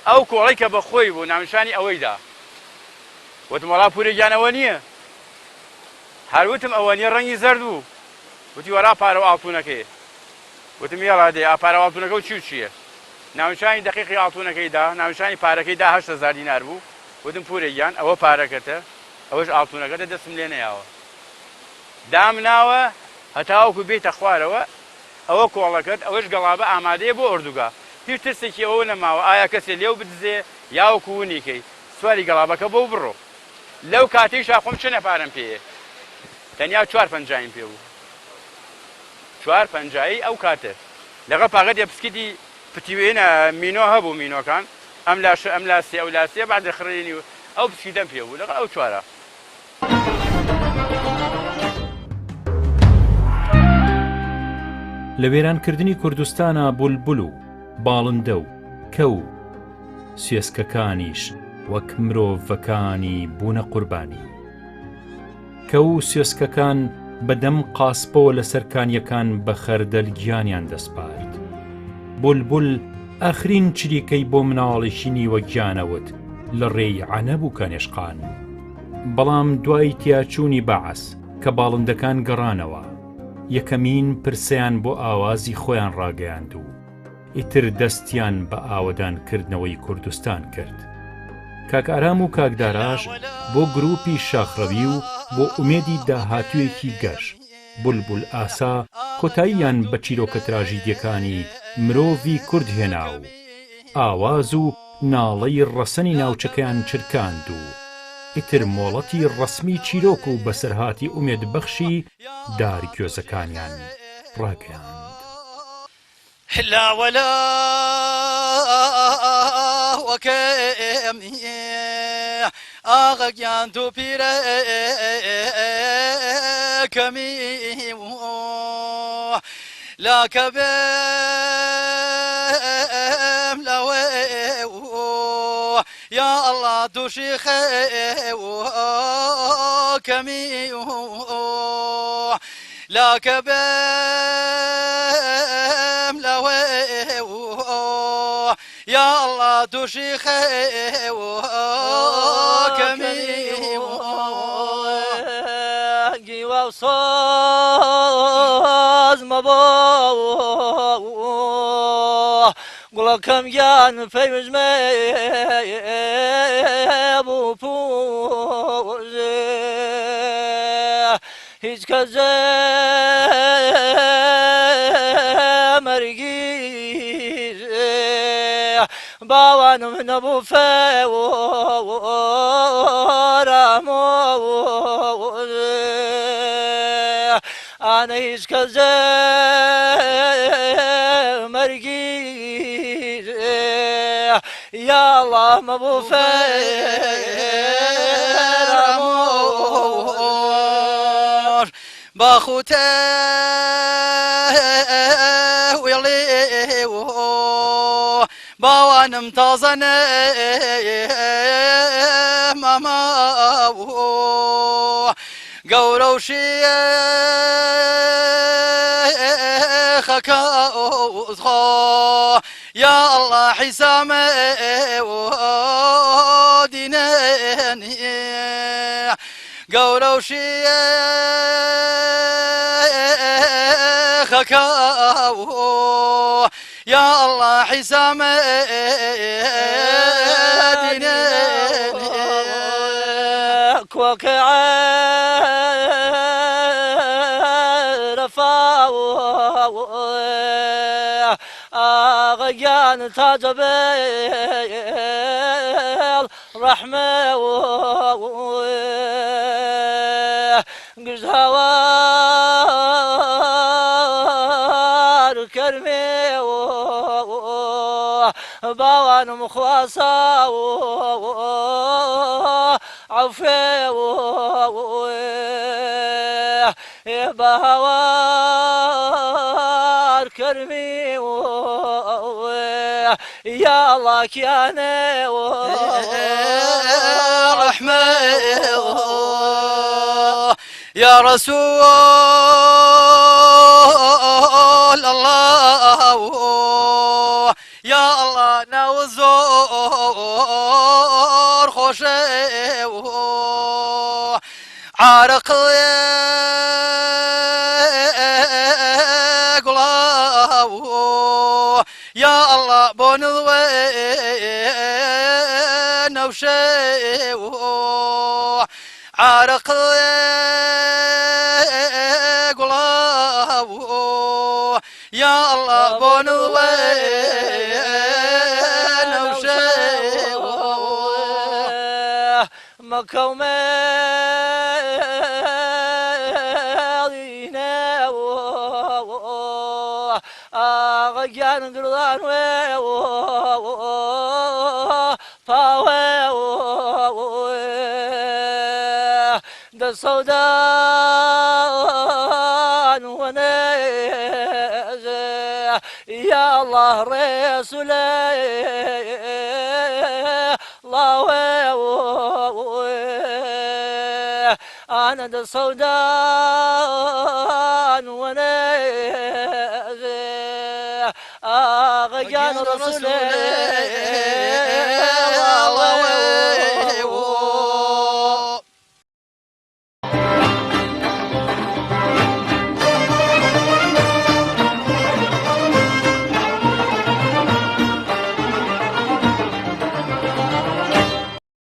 ئەو کۆڵەی کە بە خۆی بوو ناونیشانی ئەوەی دا. وتم وەڵا پورێ گیان ئەوە نییە. هەر وتم ئەوە نییە ڕەنگی زەرد بوو. وتی وەڵا پارە و ئاڵتوونەکەیە. وتم یەڵا دێ ئا پارە و ئاڵتوونەکە و چی و چییە؟ ناونیشانی دەقیقی ئاڵتوونەکەی دا، ناونیشانی پارەکەی دا 8000 دینار بوو. وتم پورێ گیان ئەوە پارەکەتە، ئەوەش ئاڵتوونەکەتە دەستم لێ نەیاوە. دامناوە هەتاوەکو بێیتە خوارەوە ئەوە کۆڵەکەت، ئەوەش گەڵابە ئامادەیە بۆ ئۆردوگا. هیچ ترسێکی ئەوە نەماوە ئایا کەسێ لێو بدزێ یاوەکو ونی کەی. سواری گەڵابەکە بۆ و بڕۆ. لەو کاتەیشا خۆم چەنێ پارەم پێیە؟ تەنیا چوار پەنجاییم پێ بوو. چوار پەنجایی ئەو کاتە. لەگەڵ پاکەتێ پسکیتی پتیوێنە مینۆ هەبوو مینۆکان ئەم لا شە ئەم لا سێ ئەو لا سێ بەعدێ خڕینی و ئەو پسکیتەم پێ بوو لەگەڵ ئەو چوارە. لە وێرانکردنی کوردستانا بولبول و باڵندە و کەو و سوێسکەکانیش وەک مرۆڤەکانی بوونە قوربانی. کەو و سوێسکەکان بە دەم قاسپەوە لەسەر کانیەکان بە خەردەل گیانیان دەسپارد. بولبول ئاخرین چریکەی بۆ مناڵێکی نیوە گیانەوت لە ڕێی عەنەب و کەنێشقان. بەڵام دوای تیاچوونی بەعس کە باڵندەکان گەڕانەوە، یەکەمین پرسەیان بۆ ئاوازی خۆیان ڕاگەیاند و ئیتر دەستیان بە ئاوەدان کردنەوەی کوردستان کرد. کاک ئارام و کاک داراش بۆ گرووپی شاخڕەوی و بۆ ئومێدی داهاتوویەکی گەش، بولبول ئاسا کۆتاییان بە چیرۆکە تراژیدیەکانی مرۆڤی کورد هێنا و ئاواز و ناڵەی ڕەسەنی ناوچەکەیان چرکاند و ئیتر مۆڵەتی ڕەسمی چیرۆک و بەسەرهاتی ئومێدبەخشی دارگوێزەکانیان ڕاگەیاند. لاکە بێم لەوێ یا اللە توشی خێو کەمی گیوا و سۆز مەبۆ گوڵەکەم گیان پەیوژمێ بوو پوژێ هیچ کەس جێ مەهێڵە. باوانم نەبوو فێرامۆ. ئانە هیچ کەس مەرگی یاڵا مەبوو فێرامۆ. باخوتە وێڵێ باوانم تازە ماما گەورە و شێخەکە یا الله حیسامە دینێنی گەورە و شێخەکە یا الله حیسامە دینێنی. کۆکە عەرەفا ئاغە گیان تاجەبێڵ ڕەحمە گشت هاوار کەرمێ باوانم خواسا عفێ بە هاوار کەرمی یا الله کیانێ رحمة يا رسول الله يا الله ناوزور خوشي عارق قلاو يا الله بون الوين وشي عارق قلاو يا الله بون الوين وشي مەکەومێڵینێ ئاغە گیان گڕدان وێ پاوێ دەسەودان وەنێ یا الله ڕێسولێ ڵاوێ ئانە دەسەودان وەنێ ئاغە گیان ڕەسولێ.